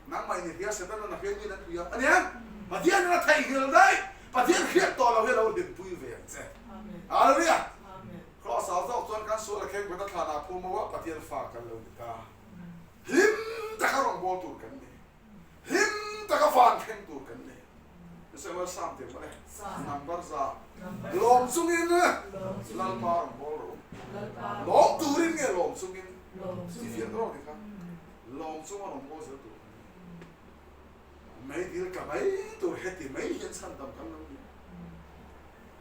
Nangmah in i hria, Satan-an a hria, miin an hria a nia. Pathian hian a theihnghilh daih. Pathian hriat tawh lo hi a lo hlimpui ve ang che. Hallelujah! Kraws ah zawk chuan kan sual a kheng kawt a thlan ah phum ho a, Pathian fa kan lo ni ta. Hlim taka rawngbâwl tur kan ni. Hlim taka van thleng tur kan ni. Samuel Sam tih mawle. Number za. Lawm chungin Lalpa rawn bawl rawh u. Lawm turin nge lawm chungin? I fiah tawh ni kha. Lawm chunga rawn bawl zel tur kan ni. Meidil tla mai tur heti mai hian chhandam kan lo ni.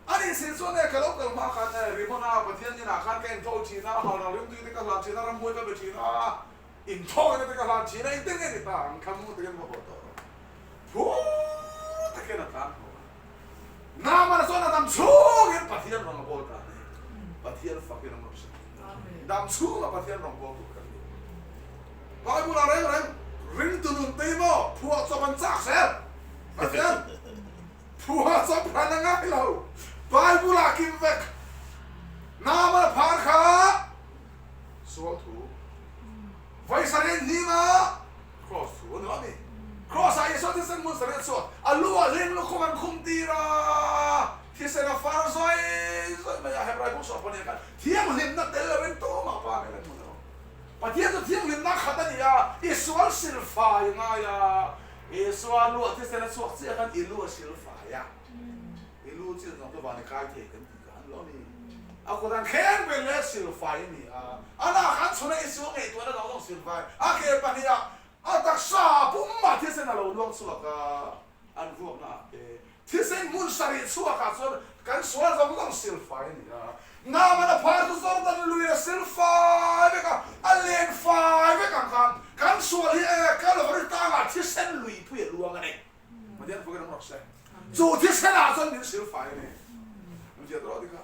A nih si chuan e, ka lo kal hma khan e, Rimona Pathian inah khan ka inthawi thin a, halral rimtui te ka hlan thin a, ramhuai ka be thin a, Inthawina te ka hlan thin a, engtin nge ni ta ang thla mu takin va haw tawh rawh. Phur takin a tlan haw a. Namana chuan a dam chhungin Pathian rawng a bawl ta a ni. Pathian fakin a mawrh sak. Dam chhunga Pathian rawng bawl tur kan ni. Bible ah reng reng ringtu nun te hi maw phuah chawp an chak zel. Pathian phuah chawp hran a ngai lo. Bible ah kim vek. Namana phar kha Sual thu vai sareh hnim a Kraws thu a ni lo a ni. Kraws ah Isua thisen hmun sareh chuan a lu ah hling lukhum an khum tir a, thisen a far zawi zawi mai a, Hebrai buk sawh pahnih khan thianghlimna tel loin tumah pa hmel an hmu lo. Pathian chu thianghlimna khat a ni a, i sual silfai a ngai a, Isua lu ah thisen a chhuak chiah khan i lu a silfai a. I lu chin zawng chu van i kai thei kan tih kha an lo ni. A kut an thleng ber leh silfai a ni a, a lak an chhun a i sual ngaihtuahna zawng zawng silfai a ke pahnih ah a taksa a pum ah thisen a lo luang chhuak a, an vuakna ah te thisen hmun sarih chhuak ah chuan kan sual zawng zawng silfai a ni a. Naman a phar chu Jordan lui a silfai vek a, a len fai vek ang khan kan sual hi e Kalvari tangah thisen lui pui a luang a ni. Pathian fakin awm rawh se. Chu thisen ah chuan min sil fai a ni. An ziah tawh dik a.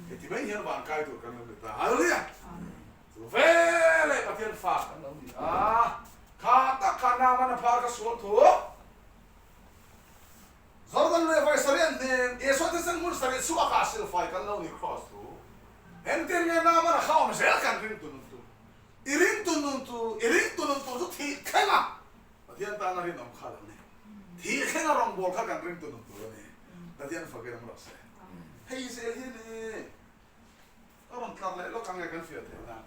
Heti mai hian van kai tur kan lo ni ta. Hallelujah! Chu veleh Pathian fa kan lo ni a. Kha tak kha Naaman a phar ka sual thu. Jordan lui vai sarih an hnem. Isua thisen hmun sarih chhuak ah sil fai kan lo ni Kraws thu. Engtin nge Naaman a kha awm zel kan ring tu nun tu. I ring tu nun tu, i ring tu nun tu chu thih thleng a. Pathian tana rinawm kha lo ni. Thih thlenga rawngbâwl kha kan ring tunung tur a ni. Pathian fakin awm rawh se. Hei zel hi ni ka rawn tlar leh lawk ang e kan fiah theih nan.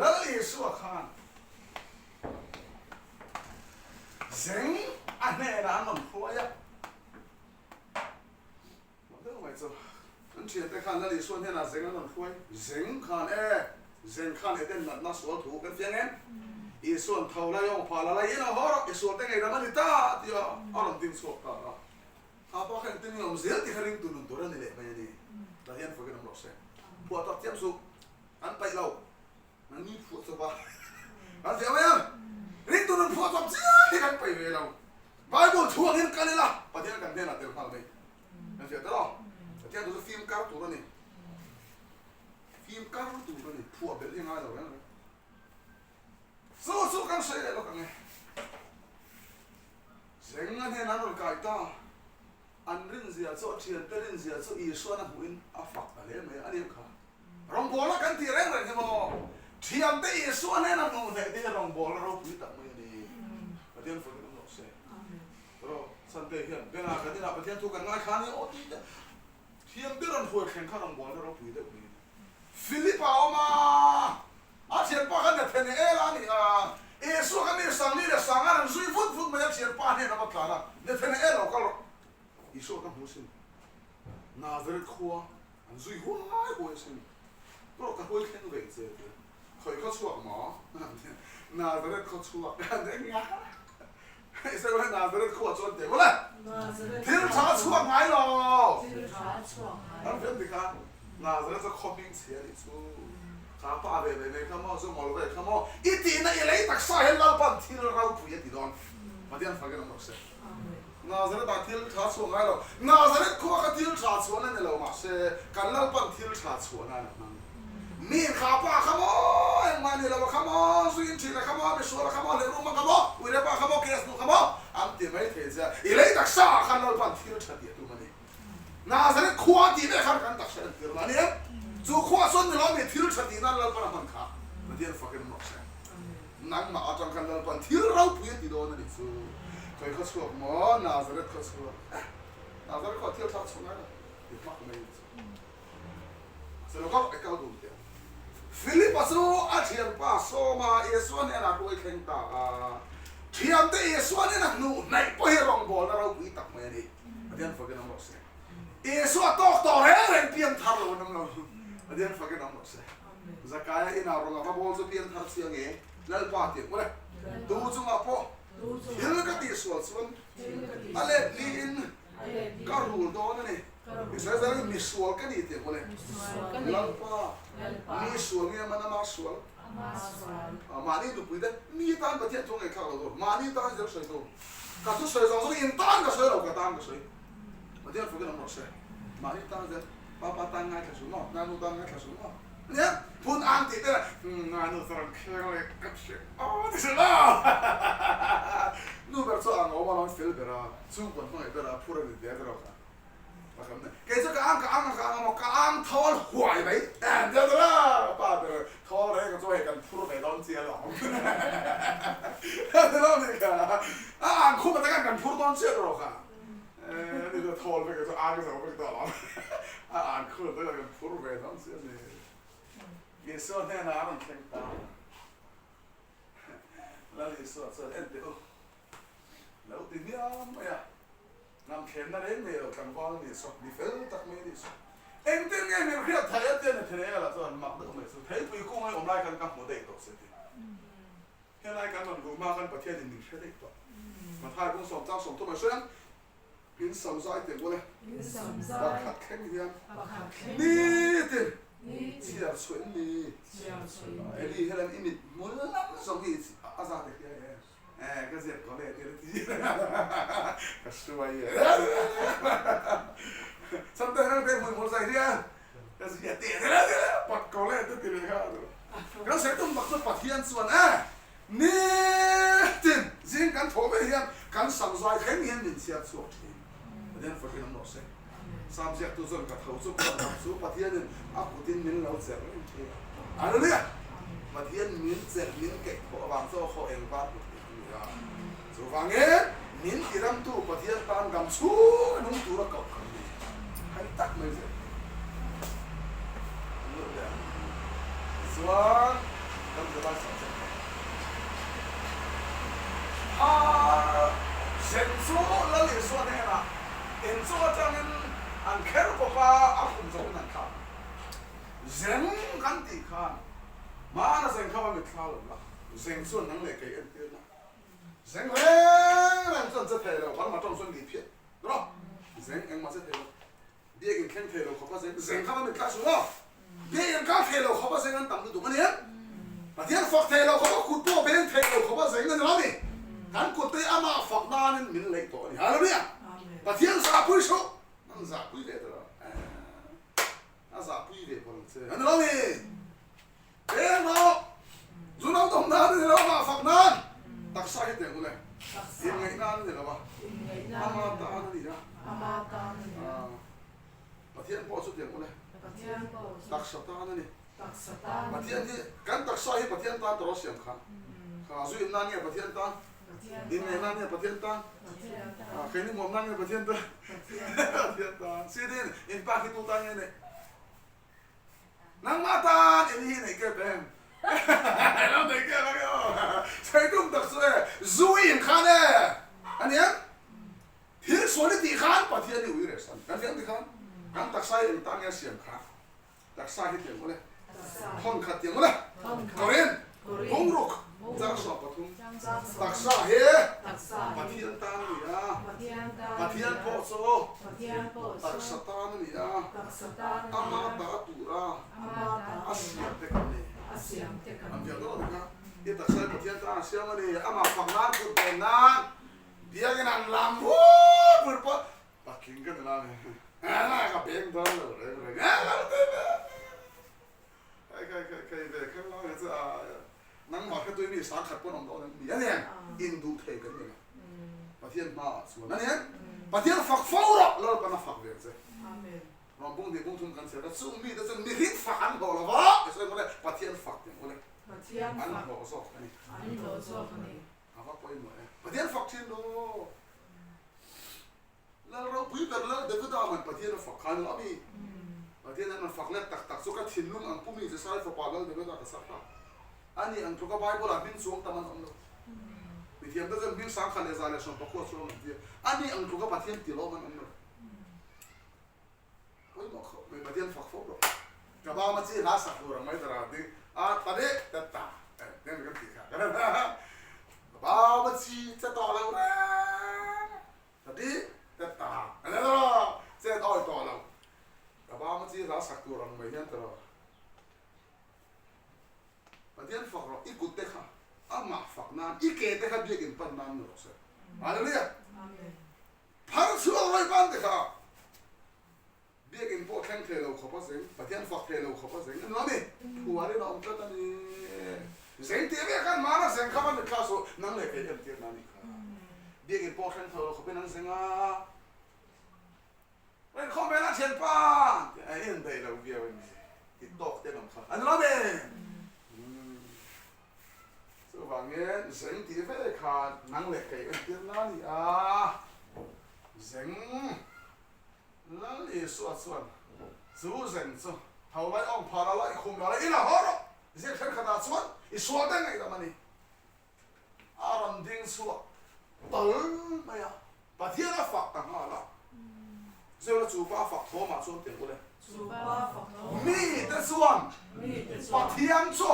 Lal Isua khan zeng a hnenah an rawn hruai a. Mah deuh mai chu an thiante khan Lal Isua hnenah zeng an rawn hruai. Zeng khan e, zeng khan Eden natna sual thu kan fiang em? Isua'n tho lai awng phah la lai in a haw rawh, i sual te ngei ram a ni ta tih a a rawn ding chhuak ta a. Kha pa kha engtin nge awm zel tih kha ringtu nun tur a ni leh mai a ni. Tah hian fakin awm rawh se. Phuah tak chiam suh, an paih lo. Nangni phuah chawp a kan fiah mai ang. Ringtu nun phuah chawp chiah hi kan paih ve lo. Bible thu angin kal ila Pathian kan hnenah tel nghal mai. Kan fiah tel aw. Pathian thu chu fim kar tur a ni. Fim kar tur a ni. Phuah belh hi ngai lo reng reng. Chu chu kan sawi leh lawk ang e. Zeng a hnenah an rawn kai ta. An rinzia chu a thiante rinzia chu Isuan a hmuhin a fak ta hle mai a. Ani ang kha. Rawngbawlna kan tih reng reng hi maw? Thiamte Isua hnena hnuh hneh te hi rawngbawlna ropui tak mai a ni. Pathian fakin awm rawh se. Ro, Sante hian Bena kan inah Pathian thu kan ngaithla a ni aw tih te thiamte rawn hruai thleng kha rawngbawlna ropui deuh mai a ni. Philip a awm a, a thianpa kha Nathanael a ni a, Isua kha mi sang ni. hmu sin. Nazareth khua an zui huai huai sin. Pawh ka huai thleng ve che tia. Khawi khaw chhuak maw? Nazareth khaw chhuak an ti eng a. Israel Nazareth khua chuan teh vawlh e. Thil tha a chhuak ngai lo. An fiam ti kha Nazareth chu khaw hming chhia a nih chu. Kha pa ve ve mai kha maw, zu mawl ve kha maw. I tihna i lei taksa hian Lalpan thil ropui a ti dawn. Pathian fakin awm rawh se. Nazareth ah thil tha chhuak ngai lo. Nazareth khua kha thil tha chhuahna ni lo mahse kan Lalpan thil tha chhuahna a hmang. Mi kha pa kha maw, engmah ni lo a kha maw, zui in thin a kha maw, misual a kha maw, hleuh rum a kha maw, uire pa kha maw, case nu kha maw, an ti mai thei che a. I lei taksa ah khan Lalpan thil tha tih a tum a ni. Nazareth khua tih vek khan kan taksa en tir lo a ni em? Chu khua chuan ni lo mi thil tha tih nan Lalpan a hman kha Pathian fakin a rawh se. Nangmah atang khan Lalpan thil ropui a ti dawn a nih chu. Khawi khaw chhuak maw? Nazareth khaw chhuak. Eh, Nazareth khua thil tha chhuak ngai lo ti hmak mai a nih chu. Synagogue e kal dun teh. Philip-a chu a thianpa sawma Isua hnenah hruai thleng ta a. Thiante Isua hnena hnuh hnaih pawh hi rawngbawlna ropui tak mai a ni. Pathian fakin awm rawh se. Isua tawk tawh reng reng piang thar lo an awm lo. Pathian fakin awm rawh se. Zakaia inah rawn a va bawl chu piang thar chiang e. Lalpa tih ang ule. Tu chungah pawh thil ka tihsual chuan a let niin ka rul dawn a ni. Israel zalin misual ka ni tih ang ule. Lalpa mi sual nge man ama sual? Mahni nupui te mi tan Pathian thu ngaihthlak lo tur, mahni tan zel sawi tur. Ka thu sawi zawng zawng in tan ka sawi lo, ka tan ka sawi. Pathian fukin awm rawh se. Mahni tan zel, papa tan ngaithla suh maw, nanu tan ngaithla suh maw. Nia, phun ang tih te lah, nanu chuan kheng leh ka hre aw ti suh maw. Nu ber chu ang awm alawm fel ber a, chhungkaw hmangaih ber a, phur a ni der rawk a. Kei chu ka ang ka ang a ka ang a maw ka ang thawl huai mai em tia tura pa ber thawl reng chu hei kan phur ve dawn chiah alawm ti lo ni kha a ang khum atang khan kan phur dawn chiah rawh kha ni chu thawl vek chu ang zo vek tawh alawm a ang khum atang khan kan phur ve dawn chiah a ni Isua hnenah a rawn thleng ta Lal Isua chuan en teh u lo ti hmiam mai a. Hnam thlenna reng nei lo tlangval a nih saw, mi fel tak mai a nih saw. Engtin nge min hriat thei a tia Nathanael-a chuan mak deuh mai chu theipui kung ai awm lai khan ka hmu daih tawh se ti. Helai kan rawn luh hma khan Pathianin min hre daih tawh. Mathai kung sawmchang 30 mai sawi ang, In sam zai teh bawlh e, pakhat thleng hian nitin chhiar chhuah in ni. Eli helam i mit hmul lam zawng hi a za te hria e. Eh, ka ziak ko le tir ti ka suai e. Sam te nang te mui mul zai ria. Ka zia te te te pat ko le te ti le kha. Kan sai tum bak chu Pathian chuan eh ni tin zing kan tho ve hian kan sam zai thleng hian min chhiar chhuak thin. Pathian fakin awm rawh se. Sam ziak tu chuan ka tho chu ka lam chu Pathianin a kutin min lo cher reng thin. Hallelujah! Pathian min cherh min keih khawh avang chu khaw eng var kut tih a ni a. Chuvangin min tiramtu Pathian tan dam chhung a nung tura koh kan ni. Hai tak mai zel. An lut leh ang. Tichuan kan zirlai subject te. Phar zen chu Lal Isua hnenah inchung atangin an kher bawk a, a khum zawkin an thlak. Zeng kan tih khan hmana zeng kha va mitthla lo la, zeng chuan nang leh kei entirna. Zeng reng reng chuan che thei lo, Burma tawng chuan ni phiah rawh. Zeng engmah che thei lo, biakin thleng thei lo khawpa zeng, zeng kha va mitthla suh aw. Biakin kal thei lo khawpa zeng an tam lutuk a nia. Pathian fak thei lo khawpa kut pawh beng thei lo khawpa zeng a ni lo a ni. Kan kut te amah fak nanin min leih tawh a ni. Hallelujah! Pathian zahpui suh, an zahpui ve ta lo. A zahpui ve pawh ang che. A ni lo mi? Eng rawh! Zu lo dawm nan a ni lo, amah fak nan. Taksa hi teh ngul e. Inngaih nan a ni lo a, ama tan a ni a. Pathian pawh chu teh ngul e. Taksa tan a ni. Pathian hi, kan taksa hi Pathian tan tawrh a siam kha. Kha zu in nan nge Pathian tan? Inngaih nan nge Pathian tan? Keini nuam nan nge Pathian tan? Pathian tan. Sidin, in pa khi tu tan nge neih? Nangmah tan in hi neih kep em? Lo neih kep ang e aw. Sawi tum tak chu e, zu i in khan e. A nia, thil sual i tih khan Pathian i ui reh san. taksa hi eng tan nge a siam kha? Taksa hi tiang ule. Thawn khat tiang ule. Korin, Bungruk, chang 13. Taksa hi Pathian tan a ni a. Pathian pawh chu taksa tan a ni a. Ama ta tura a siam te kan ni. An vial dawn a ni kha. I taksa hi Pathian tan a siam a ni. Amah fak nan, kut dawn nan, biakin an lam vur vur pawh Patling ka ni la ni. Ka beng dawn lo reng reng. Kai kai kai kai ve kher la ni chu a nangmah kha tui mi sang khat pawn awm dawn em ni a ni em? In duh thei kan ni lo. Pathian hma ah chuan a ni em? Pathian fak fo rawh Lalpan a fak ve ang che. Rawn bung hnih bung thum kan chhiar kha chung mite chuan mihring fak an hlawh lo va, ka sawi maw le, Pathian fak tih ang u le. An hlawh zawk a ni. A va pawimawh e. Pathian fak thin lo. Lal ropui ber Lal Davida man Pathian a fak khan lo a mi. Pathian an rawn fak let tak tak chu ka thinlung ang pumi Jesai fapa Lal Davida ka sak ta. Ani ang tluka Bible ah hming chuang tam an awm lo. Mithiam te chuan hming 1160 chuang an ti a. Ani ang tluka Pathian ti lawm an awm lo. Pawimawh khawp mai Pathian fak fo rawh. Ka bama chi hla sak tur ang mai dara ding a ta deh ta ta eh kan ti kha ka bama chi che tawh lo reng ta dih ta ta a ni rawh chet awi tawh lo ka bama chi hla sak tur ang mai hian ta rawh Pathian fak rawh i kut te kha amah fak nan i ke te kha biakin pan nan ni rawh se Hallelujah. Phar chhuak rawih ban te kha Biakinn pawh thleng thei lo khawp a zeng, Pathian fak thei lo khawp a zeng a ni lo a ni. Phuarin a awm tlat a ni. Zeng tih vek khan hmana zeng kha va mitthla suh, nang leh kei em tirna a nih kha. Biakinn pawh thleng thei lo khawpin an zeng a. Rinkhawm vela thianpa tih a indaih lo viau em ni? Ti tawk te an awm kha a ni lo a ni. Chuvangin zeng tih ve khan nang leh kei entir na a ni a, zeng Lal Isua chuan chu zeng chu tho lai awm phah la la i khum la la i la haw rawh, ziak thenkhatah chuan i sual te ngaihdam a ni. A rawn ding chhuak tal mai a, Pathian a fak ta nghal a, Zewla chu pa fak thawmah chuan tiang ule. Mite chuan Pathian chu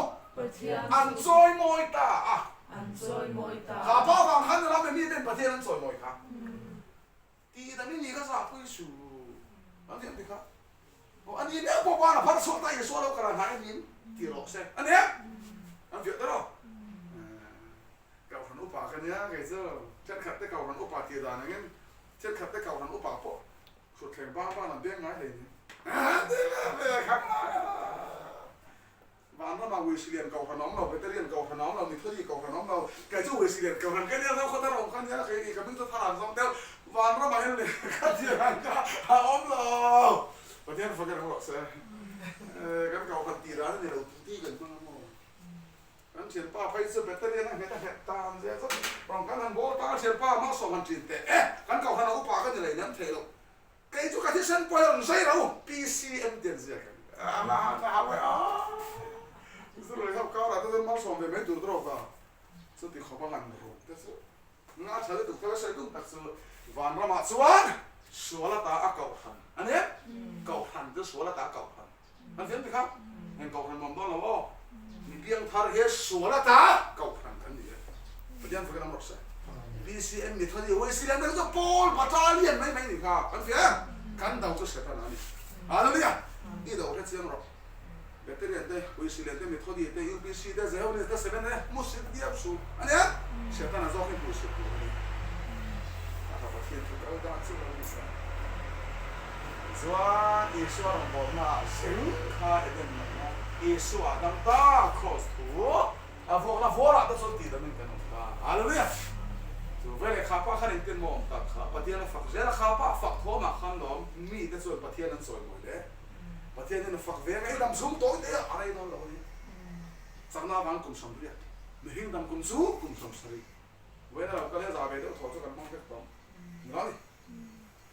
an chawimawi ta a, kha pa vang khan ram leh miten Pathian an chawimawi kha tih dang i ni kha zahpui su an ti an ti kha. Aw a ni meuh pawh pan a phar chhuak ta Isua lo kal a hnai min ti rawh se a nia an fiah ta rawh. Kohhran upa ka nia kei chu thenkhat te kohhran upa tih dan angin thenkhat te kohhran upa pawh Thutthleng bang bang an beng ngai hlei nen. Ti ve ve kha Vanramah Wesleyan kohhran a awm lo, Beterian kohhran a awm lo, Methodi kohhran a awm lo. Kei chu Wesleyan kohhran ka nia, Zokhawthar awm kha nia, kei ka hming chu Thar an zawng deuh. Vanramah hian lehkha thiam ang kha a awm lo. Pathian fak in awm rawh se. Kan kohhran tih dan a ni lo, titi kan hmang a maw. Kan thianpa phei chu Beterian a nghet a nghet tan zel chu rawn kan han bawl ta a thianpa malsawm han ṭin teh e, kan kohhran a upa ka ni lei nem thei lo. Kei chu ka thisen pawh hi rawn zai ro PCM te an ziak ang a la ka hau e aw chu rui ho karah te chuan malsawm ve mai tur tawk a chuti khawp a han ruh te chu nga tha lutuk kha ka sawi tum tak chu vanramah chuan sual ata a kohhran a ni kohhran chu sual ata a kohhran Kan fiam ti kha eng kohhran nuam dawn lo aw. Mi piangthar hi sual ata kohhran kan ni e. Pathian fakin awm rawh se. BCM Methodi Wesley an chu Paul Battalion mai mai ni kha kan fiam em? Kan do chu Setana a ni. Hallelujah! I do hre chiang rawh. Battalion te, Wesley te, Methodi te, UPC te, Zehonist te, Seven te hmusit viau su a nia. Setana zawk hi hmuhsit tur a ni. A ka Pathian thu kal dan chu lo ni sa. Chuan Isua rawngbawlna ah zeng kha Eden natna Isua a dam ta Kraws thu a vuakna vuarah te chuan tih damin kan awm ta. Hallelujah! Chu veleh kha pa khan engtin maw awm tak kha Pathian a fak zel a, kha pa fak thawmah khan lawm mite chuan Pathian an chawimawi le. Pathian hian a fak ve ang a, i dam chhung tawi te a rei dawn lo a ni. Chakna avang kum 80, mihring dam kum chu kum 70. Vawiin a lo kal hian za ve deuh thaw chu kan hmang vek tawh ang. Ni lo a ni.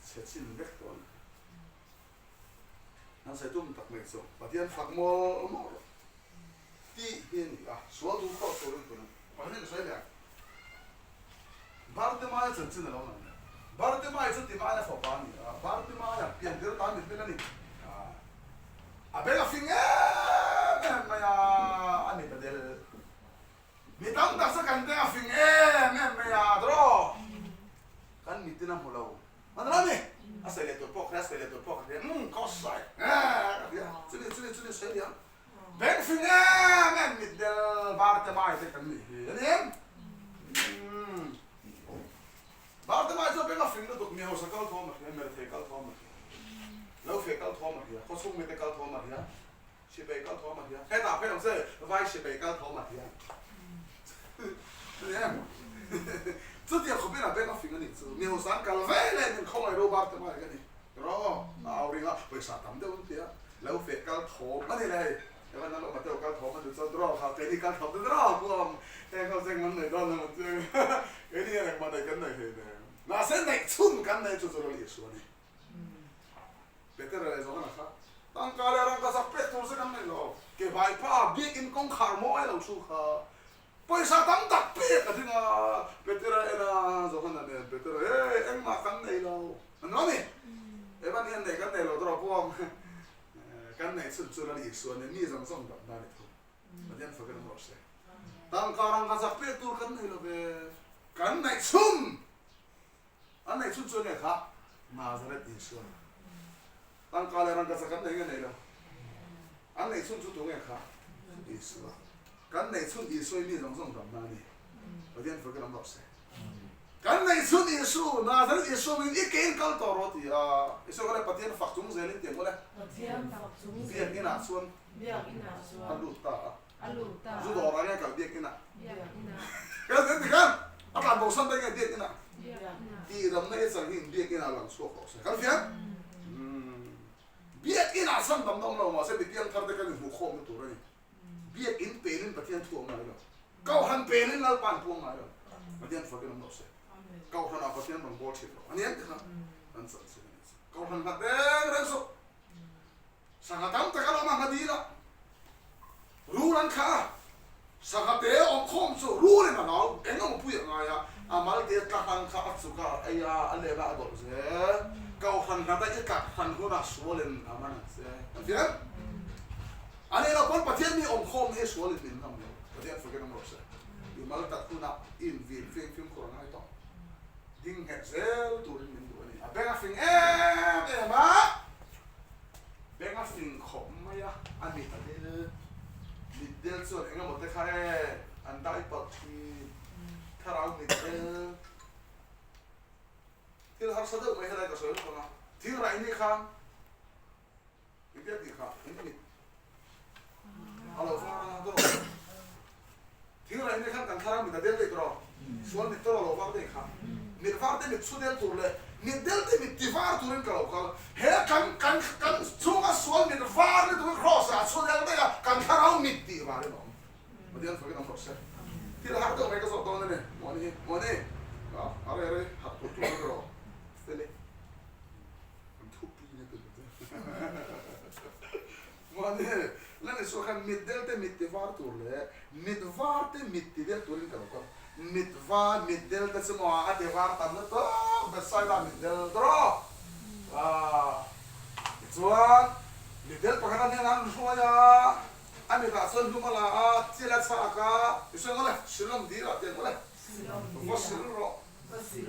Chhe chin vek tawh a ni. An sawi tum tak mai chu Pathian fak maw maw rawh tih hi a ni a, sual duh khawh turin tun a ni. Pakhat in ka sawi leh ang. Bartimaia chanchin a lo lang leh. Bartimai chu Timaia fapa a ni a, Bartimaia piantir ta mit vel a ni. kan beng a fing em em mai a tawh. Kan mitin a hmu lo. An lo ni. A sawi leh tur pawh ka hria, a sawi leh tur pawh ka hria. Umm ka sawi eh ka hria. Chuni chuni chuni sawi liam. Beng fing em em mit del bar te mai te kan nih hi a ni em? Umm bar te mai chu beng a fing lutuk mi hausa kal thawm a hria, merthei kal thawm a hria, lo feh kal thawm a hria, khawchhung mite kal thawm a hria, Sipai kal thawm a hria. Hetah phei ang che, vai sipai kal thawm a hria. Ani em? Chutiang khawpin a beng a fing a nih chu. Mi hausa an kal ve leh min khawngaih ro bar te mai ka ni. Ro, a au ring a, pawisa tam deuh an ti a, lo feh kal thawm a ni le hei. Evan a lo Mateo kal thawm a ni chuan draw kha keini kal thawm te draw kuam heng ho cheng an nei dawn lo ang chu. Keini hian engmah neih kan nei hleinem. Mahse neih chhun kan nei chu chu Lal Isua a ni. Petera leh Johana kha tangka leh rangka zak pek tur che kan nei lo. Ke vaipa biakinn kawngkhar mawi lo thu kha pawisa tam tak pek a ding a. Petera en a, Johana nen Petera, Hey, engmah kan nei lo. An lo ni. Evan hian nei kan nei lo tawh pawh kan neih chhun chu Lal Isua nen mi zawng zawng damna a ni thung. Pathian fakin awm rawh se. Tangka rangka zak pek tur kan nei lo ve. Kan neih chhun An neih chhun chu enge kha? Nazareth Isua. Tangka leh rangkachak kan nei nge nei lo? An neih chhun chu tu nge kha? Isua. Kan neih chhun Isua hi mi zawng zawng damna a ni. Pathian fakin awm rawh se. Kan neih chhun Isu, Nazareth Isua min i kein kal tawh rawh ti a. Isua kha le Pathian fak chung zelin ti ang ule. Pathian fak chung zelin. Biakinah chuan. Biakinah chuan. A lut ta a. A lut ta. Zu dawrah nge kal biakinah? Biakinah. Kan zen ti khan a tlan bo san daih nge biakinah? Biakinah. Tihdamna hi chang hi in biakinah lang chhuak rawh se. Kan fiah? Biakinah san damna awm lo mahse mi piangthar te kan inhmuh khawmna tur a ni. Biakin pelin Pathian thu awm ngai lo. Kohhran pelin Lalpa an puang ngai lo. Pathian fakin awm rawh se. Kohhranah Pathian rawn bawl thin rawh. A ni em ti kha? Kan chanchin a ni. Kohhran nghat reng reng suh. Sangha tam tak a lo awm a, dil a, rul an thlah a, sangha te awm khawm chu rulin a hlau, eng emaw pui a ngai a, a mal te tla hlang kha a chuk a, a ei a, a lem a, a dawlh zel. Kohhran hlata i tlak hran hunah sualin a man ang che. Kan fiam? A nih loh pawn Pathian mi awm khawm hi sualin min ngam lo. Pathian fakin awm rawh se. I mal tat hunah i invin fing fimkhur a ngai tawh. Ding nghet zel turin min duh a ni. A beng a fing em em a. Beng a fing khawp mai a, a mit a del. Mit del chuan eng emaw te kha e, an dai palh thin. Thlarau mit del. Thil harsa deuh mai helai ka sawi lawk ang a. Thil raih ni khan engtia tih kha in mit a lo var a tawrh. Thil raih ni khan kan thlarau mit a del daih tawrh. Sual mit tawrh a lo var daih kha. Mit var te mit chhu del tur leh mit del te mit ti var turin ka lo kal. He kan kan kan chhunga sual mit var ni turin Kraws ah a chhu del daih a, kan thlarau mit tih varin a awm. Pathian fakin awm rawh se. Thil har deuh mai ka zawh dawn a ni. Muani hi, Muani! A rei rei harh tur tur vek rawh. Fel e. Kan thu pi na tur che. Muani, Lal Isua khan mit del te mit ti var tur leh mit var te mit ti del turin ka lo kal. Mit var, mit del te chu maw a ti var tam lutuk Bethsaida mit del tawh. Tichuan, mit del pakhat a hnenah an hruai a. A mitah chuan hlum a la a, thil a chhak a, i sawi ngawt e, Shilom dil ah tiang ngawt e, va sil rawh.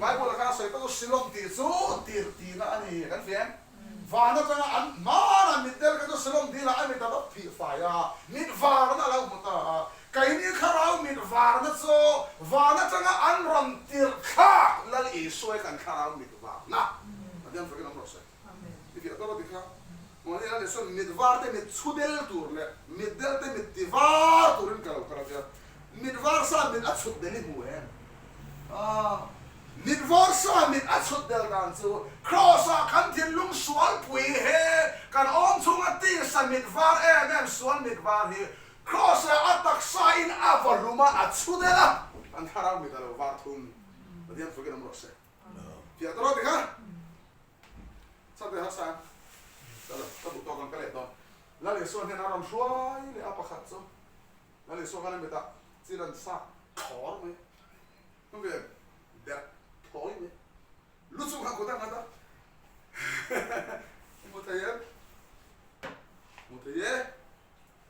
Bible ah khan a sawi tak chu Shilom tih chu tir tihna a ni, kan hria em? Van atanga an hmanah mitdel kha chu Shilom dil ah a mit a va phih fai a, mit varna a lo hmu ta a, keini thlarau mit varna chu van atanga an rawn tirh thlak Lal Isua kan thlarau mit varna. Pathian fakin awm rawh se. I fiah tawk a ti kha. Mahni a ni chuan mit var te mit chhu del tur leh mit del te mit ti var turin ka lo kal a tia. Mit var sa mit a chhut del i hmu em? Aaa. Mit var sa mit a chhut del dan chu Kraws ah kan thinlung sual pui he kan awm chhunga tisa mit var em em sual mit var hi Kraws ah a taksa in a va hlum a a chhu del a kan thlarau mit a lo var thung. Pathian fakin awm rawh se. Fiah tawh ti kha. Chate har sang. Ka lo ka duh tawk ang ka leh dawn. Lal Isua hnen a rawn hruai leh a pakhat chu. Lal Isua khan a mitah chil an sak thlawr mai. Hmu ve der thawi mai. Lu chung kha kut a nghat a. Hmu thei em? Hmu thei e.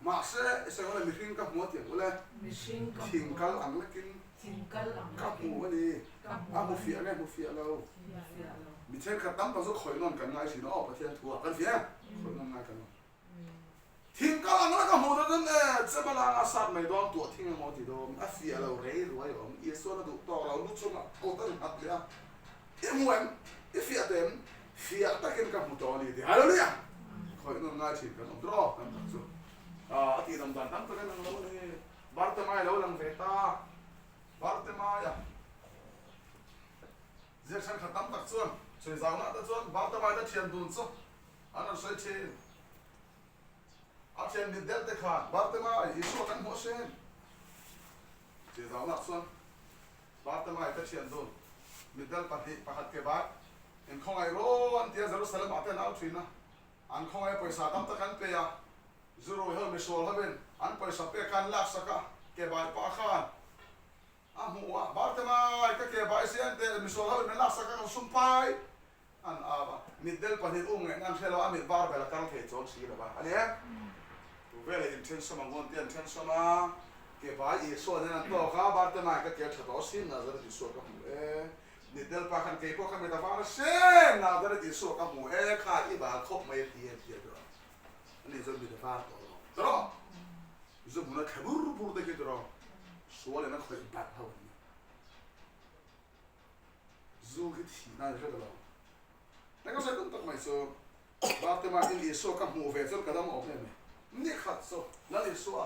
Mahse, i sawi ngawt le mihring ka hmu a ti ang ule. Mihring ka hmu a. Thing kal ang lekin. Thing kal ang Ka hmu a ni. A hmu fiah nge hmu fiah lo? Mi thenkhat tam tak chu khawih nawn kan ngai thin a, aw Pathian thu ah kan fiah em? Khawih nawn ngai kan awm. Thing kal ang la ka hmuh dawn chuan e, chema langa sat mai dawn tuah thing emaw ti dawn, a fiah lo rei ruai awm, Isuan a duh tawk lo, lu chungah kut a nghat leh a, i hmu em? I fiah teh em? Fiah takin ka hmu tawh a ni ti. Hallelujah! Khawih nawn ngai thin kan awm tawh aw, tam tak chu a tihdam dan tam tak a nang lo a ni. Bartemai lo lang ve ta. Bartemaia ziak thenkhat tam tak chuan sawi zaunah te chuan Bartemai te thian dun chu an rawn sawi thin. A thian mit deuh te khan Bartemai Isua kan hmuh asin. Sawi zaunah chuan Bartemai te thian dun mitdel pahnih pakhat ke bai inkhawngaih rawn an tia Jerusalem ah te an au thin a. An khawngaih pawisa tam tak an pe a, zu rui ho misual hovin an pawisa pek kha an laksak a, ke bai pah khan a hmuh a, Bartemai ka ke bai si an teh, misual hovin min laksak a kan sum pai an au a, mitdel pahnih um ngaihna an hre lo a, mit var vel a kal thei chuang si lo va, a ni e. Tu veleh inthen sawm ang ngawn te an then sawm a, ke bai Isua nen an tawk a, Bartemai ka ke tha tawh sin, Nazareth Isua ka hmu e. Mitdel pa khan kei pawh ka mit a var hrem Nazareth Isua ka hmu e kha i bal khawp mai a ti em ti a tiraw ani chuan mit a var tawh lo tiraw zu hmun a thle bur bur te khi tiraw sual in a khawih bat ho an ni zu khi thih nan a hre ta lo ta ka sawi tum tak mai chu Bartima in Isua ka hmuh ve chuan ka dam awm em e ni khat chu Lal Isua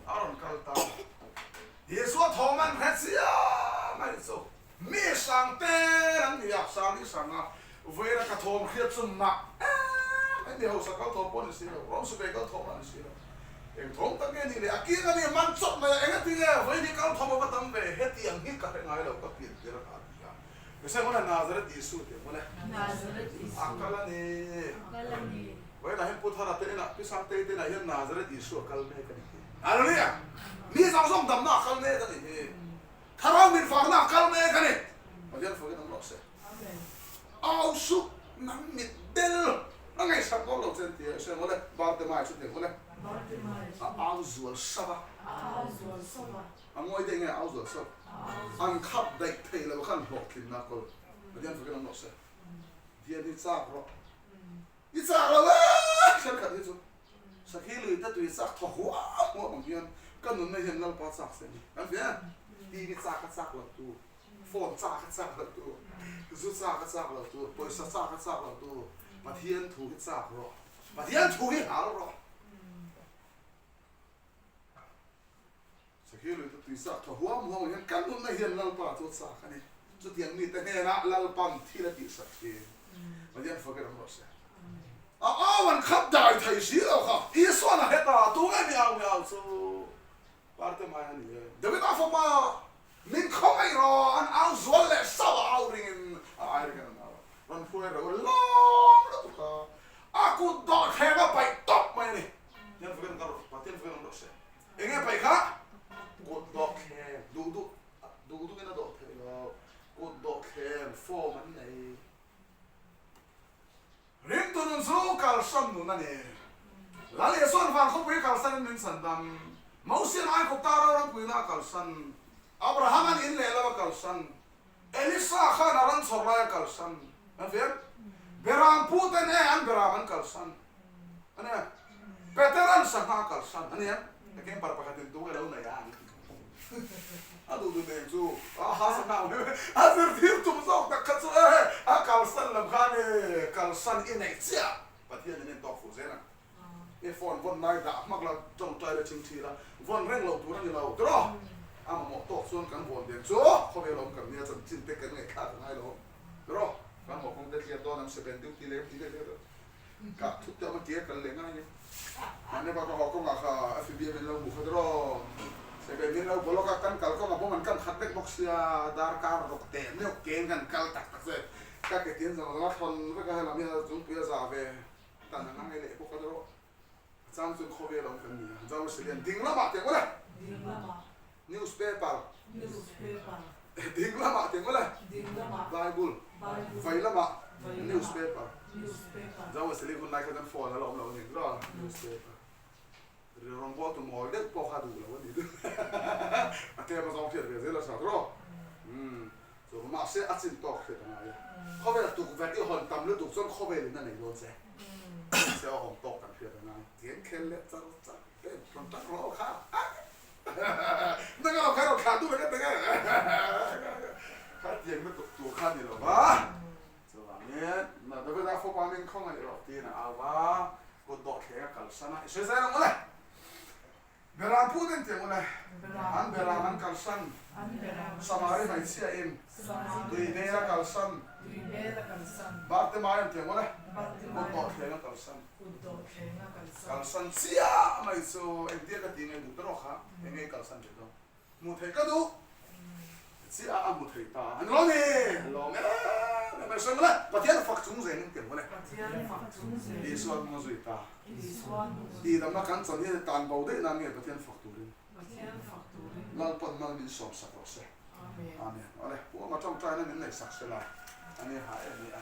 a rawn kal ta. Isua thawm an hre chiang a ni chu. Mi sang tel an ni a, sang hi sang a, vawiin a ka thawm hriat chu mak em em, mi hausa kal thawm pawh a ni si lo, rawng sipei kal thawm lah a ni si lo. Eng thawm tak nge ni le, a kiang a ni man chawp mai a, engati nge vawiin hi kal thawm a va tam ve, hetiang hi ka hre ngai lo, ka pian tir a ka ti a. Messiah hmuna Nazareth Isu tih hmuna a kal a ni. Vawiinah hian Pu Thara te inah, Pi Sangtei te inah hian Nazareth Isu a kal mek a ni hi. Hallelujah! Mi zawng zawng damna a kal mek a ni hi. Thlarau min varna a kal mek a ni. Pathian fakin awm rawh se. Au suh, nang mit bel a ngaihsak dawn lo che an ti a, Isua ngawle, Bartemai chu ti ngawle. A au zual sap a. A ngawi daih nge a au zual sap. An khap daih theih loh khan hlawhtlinna kawl Pathian fakin awm rawh se. Dian hi chak rawh. I chak lo e! Thenkhat hi chu Sakhi lui te tui chak thaw huam huam ang hian ka nunna hian Lalpa chak se ni. Kan hria em? TV chak a chak lo tu, phone chak a chak lo tu, zu chak a chak lo tu, pawisa chak a chak lo tu, Pathian thu hi chak rawh. Pathian thu hi hal rawh. Sakhi lui te tui chak thaw huam huam ang hian kan nunna hian Lalpa chu a chak a ni. Chutiang mite hnenah Lalpa'n thil a tihsak thin. Pathian fakin awm rawh se. A au an khap dai thei si lo kha. Isua'n a heta, tu nge mi au mi au chu Parte mai a ni e. Davida fapa min khawngaih rawh an au zual leh sauh a au ringin a ai ringin an au a. Rawn hruai reuh a lawm lutuk a. A kut dawhthleng a paih tawp mai a ni. Pathian fakin awm rawh se. Eng nge paih kha? Kut dawh thleng, duh duh, duh duh in a dawh theih lo. Kut dawh thleng form an nei. Ringtu nun chu kalsan nun a ni. Lal Isua'n van khawpui kalsan in min chhan dam. Mosia'n Aigupta rorampuina a kalsan. Abrahama'n in leh lo a kalsan. Elisa khan a ran chhawr lai a kalsan. Kan hria em? Beram pu ten e an beram an kalsan. A nia. Peter an sangha a kalsan. A nia. Ka camper pakhat in tu nge lo nei a an ti. A duh duh nen chu a ha sangha ang em a zirtir tum zawk tak kha chu e a kalsan lam khan e kalsan i neih chiah Pathian in en tawk fuh zel ang. I phone vawn lai dah hmak la tawngtai la ching thi la vawn reng loh tur a ni lo tiraw a mamawh tawk chuan kan vawn den chu khawvel awm kan nia chanchin te kan ngaihthlak a ngai lo tiraw kan haw kawng te thliat dawn ang seven duty leh tih leh leh kah thut te awm a tia kal leh ngai nia mahni bak a haw kawngah kha a fibia min lo hmu kha tiraw seven min lo bawlawk a kan kal kawngah bawm an kan khat vek bawk sia darkar rawk teh meuh keng kan kal tak tak che ka ke tin zawng zawng a thawn vek a helam hian zungpui a za ve. Tan a ngai leh bawk a rawh. A chang chuan khawvel awm kan ni a. Jerusalem ding lamah teh ngawlh e. Ding lamah. Newspaper. Newspaper. Ding lamah teh ngawlh e. Ding lamah. Bible. Bible. Vai lamah. Vai lamah. Newspaper. Newspaper. Jerusalem hun lai kha chuan phone a la awm lo a ni rawh. Newspaper. Rilrawn tu mawl deuh pawh kha duh lo a ni deuh. A tlem a zawng hriat ve zel a hrat rawh. Umm chu mahse a chin tawk hriat a ngai a. Khawvel tukverh i hawn tam lutuk chuan khawvel in a nei dawn che. Mahse a awm tawk kan hriat a ngai. Tiang khel leh char char pen rawn tak rawh kha. Nang a lo kha rawn thlah duh reng a teng e. Kha tiang lutuk tur kha a ni lo va. Chuvangin, Davida fapa min khawngaih rawh tiin a au va, kut dawhthleng a kalsan a, i sawi zel ang ule. Beram pu den tiang ule, an beram an kalsan, Samari hmeichhia in tui bel a kalsan, Bartimai an tiang ule, kut dawhthleng a kalsan. Kalsan chiah mai chu engtia ka ti nge duh ta rawh kha, enge i kalsan ve dawn? Hmuh theih ka duh chiah a, a hmu thei ta a ni lo ni? Lawm em em e, sawi mawle, Pathian fak chung zel in ti mawle. Isua hnung a zui ta. Tihdamna kan chan hian tan bo daih nan nge Pathian fak turin? Lalpawn mal min sawm sak rawh se. Amen. Awle, Pu Ama tawngtaina min neih sak se la, a ni ha em i a.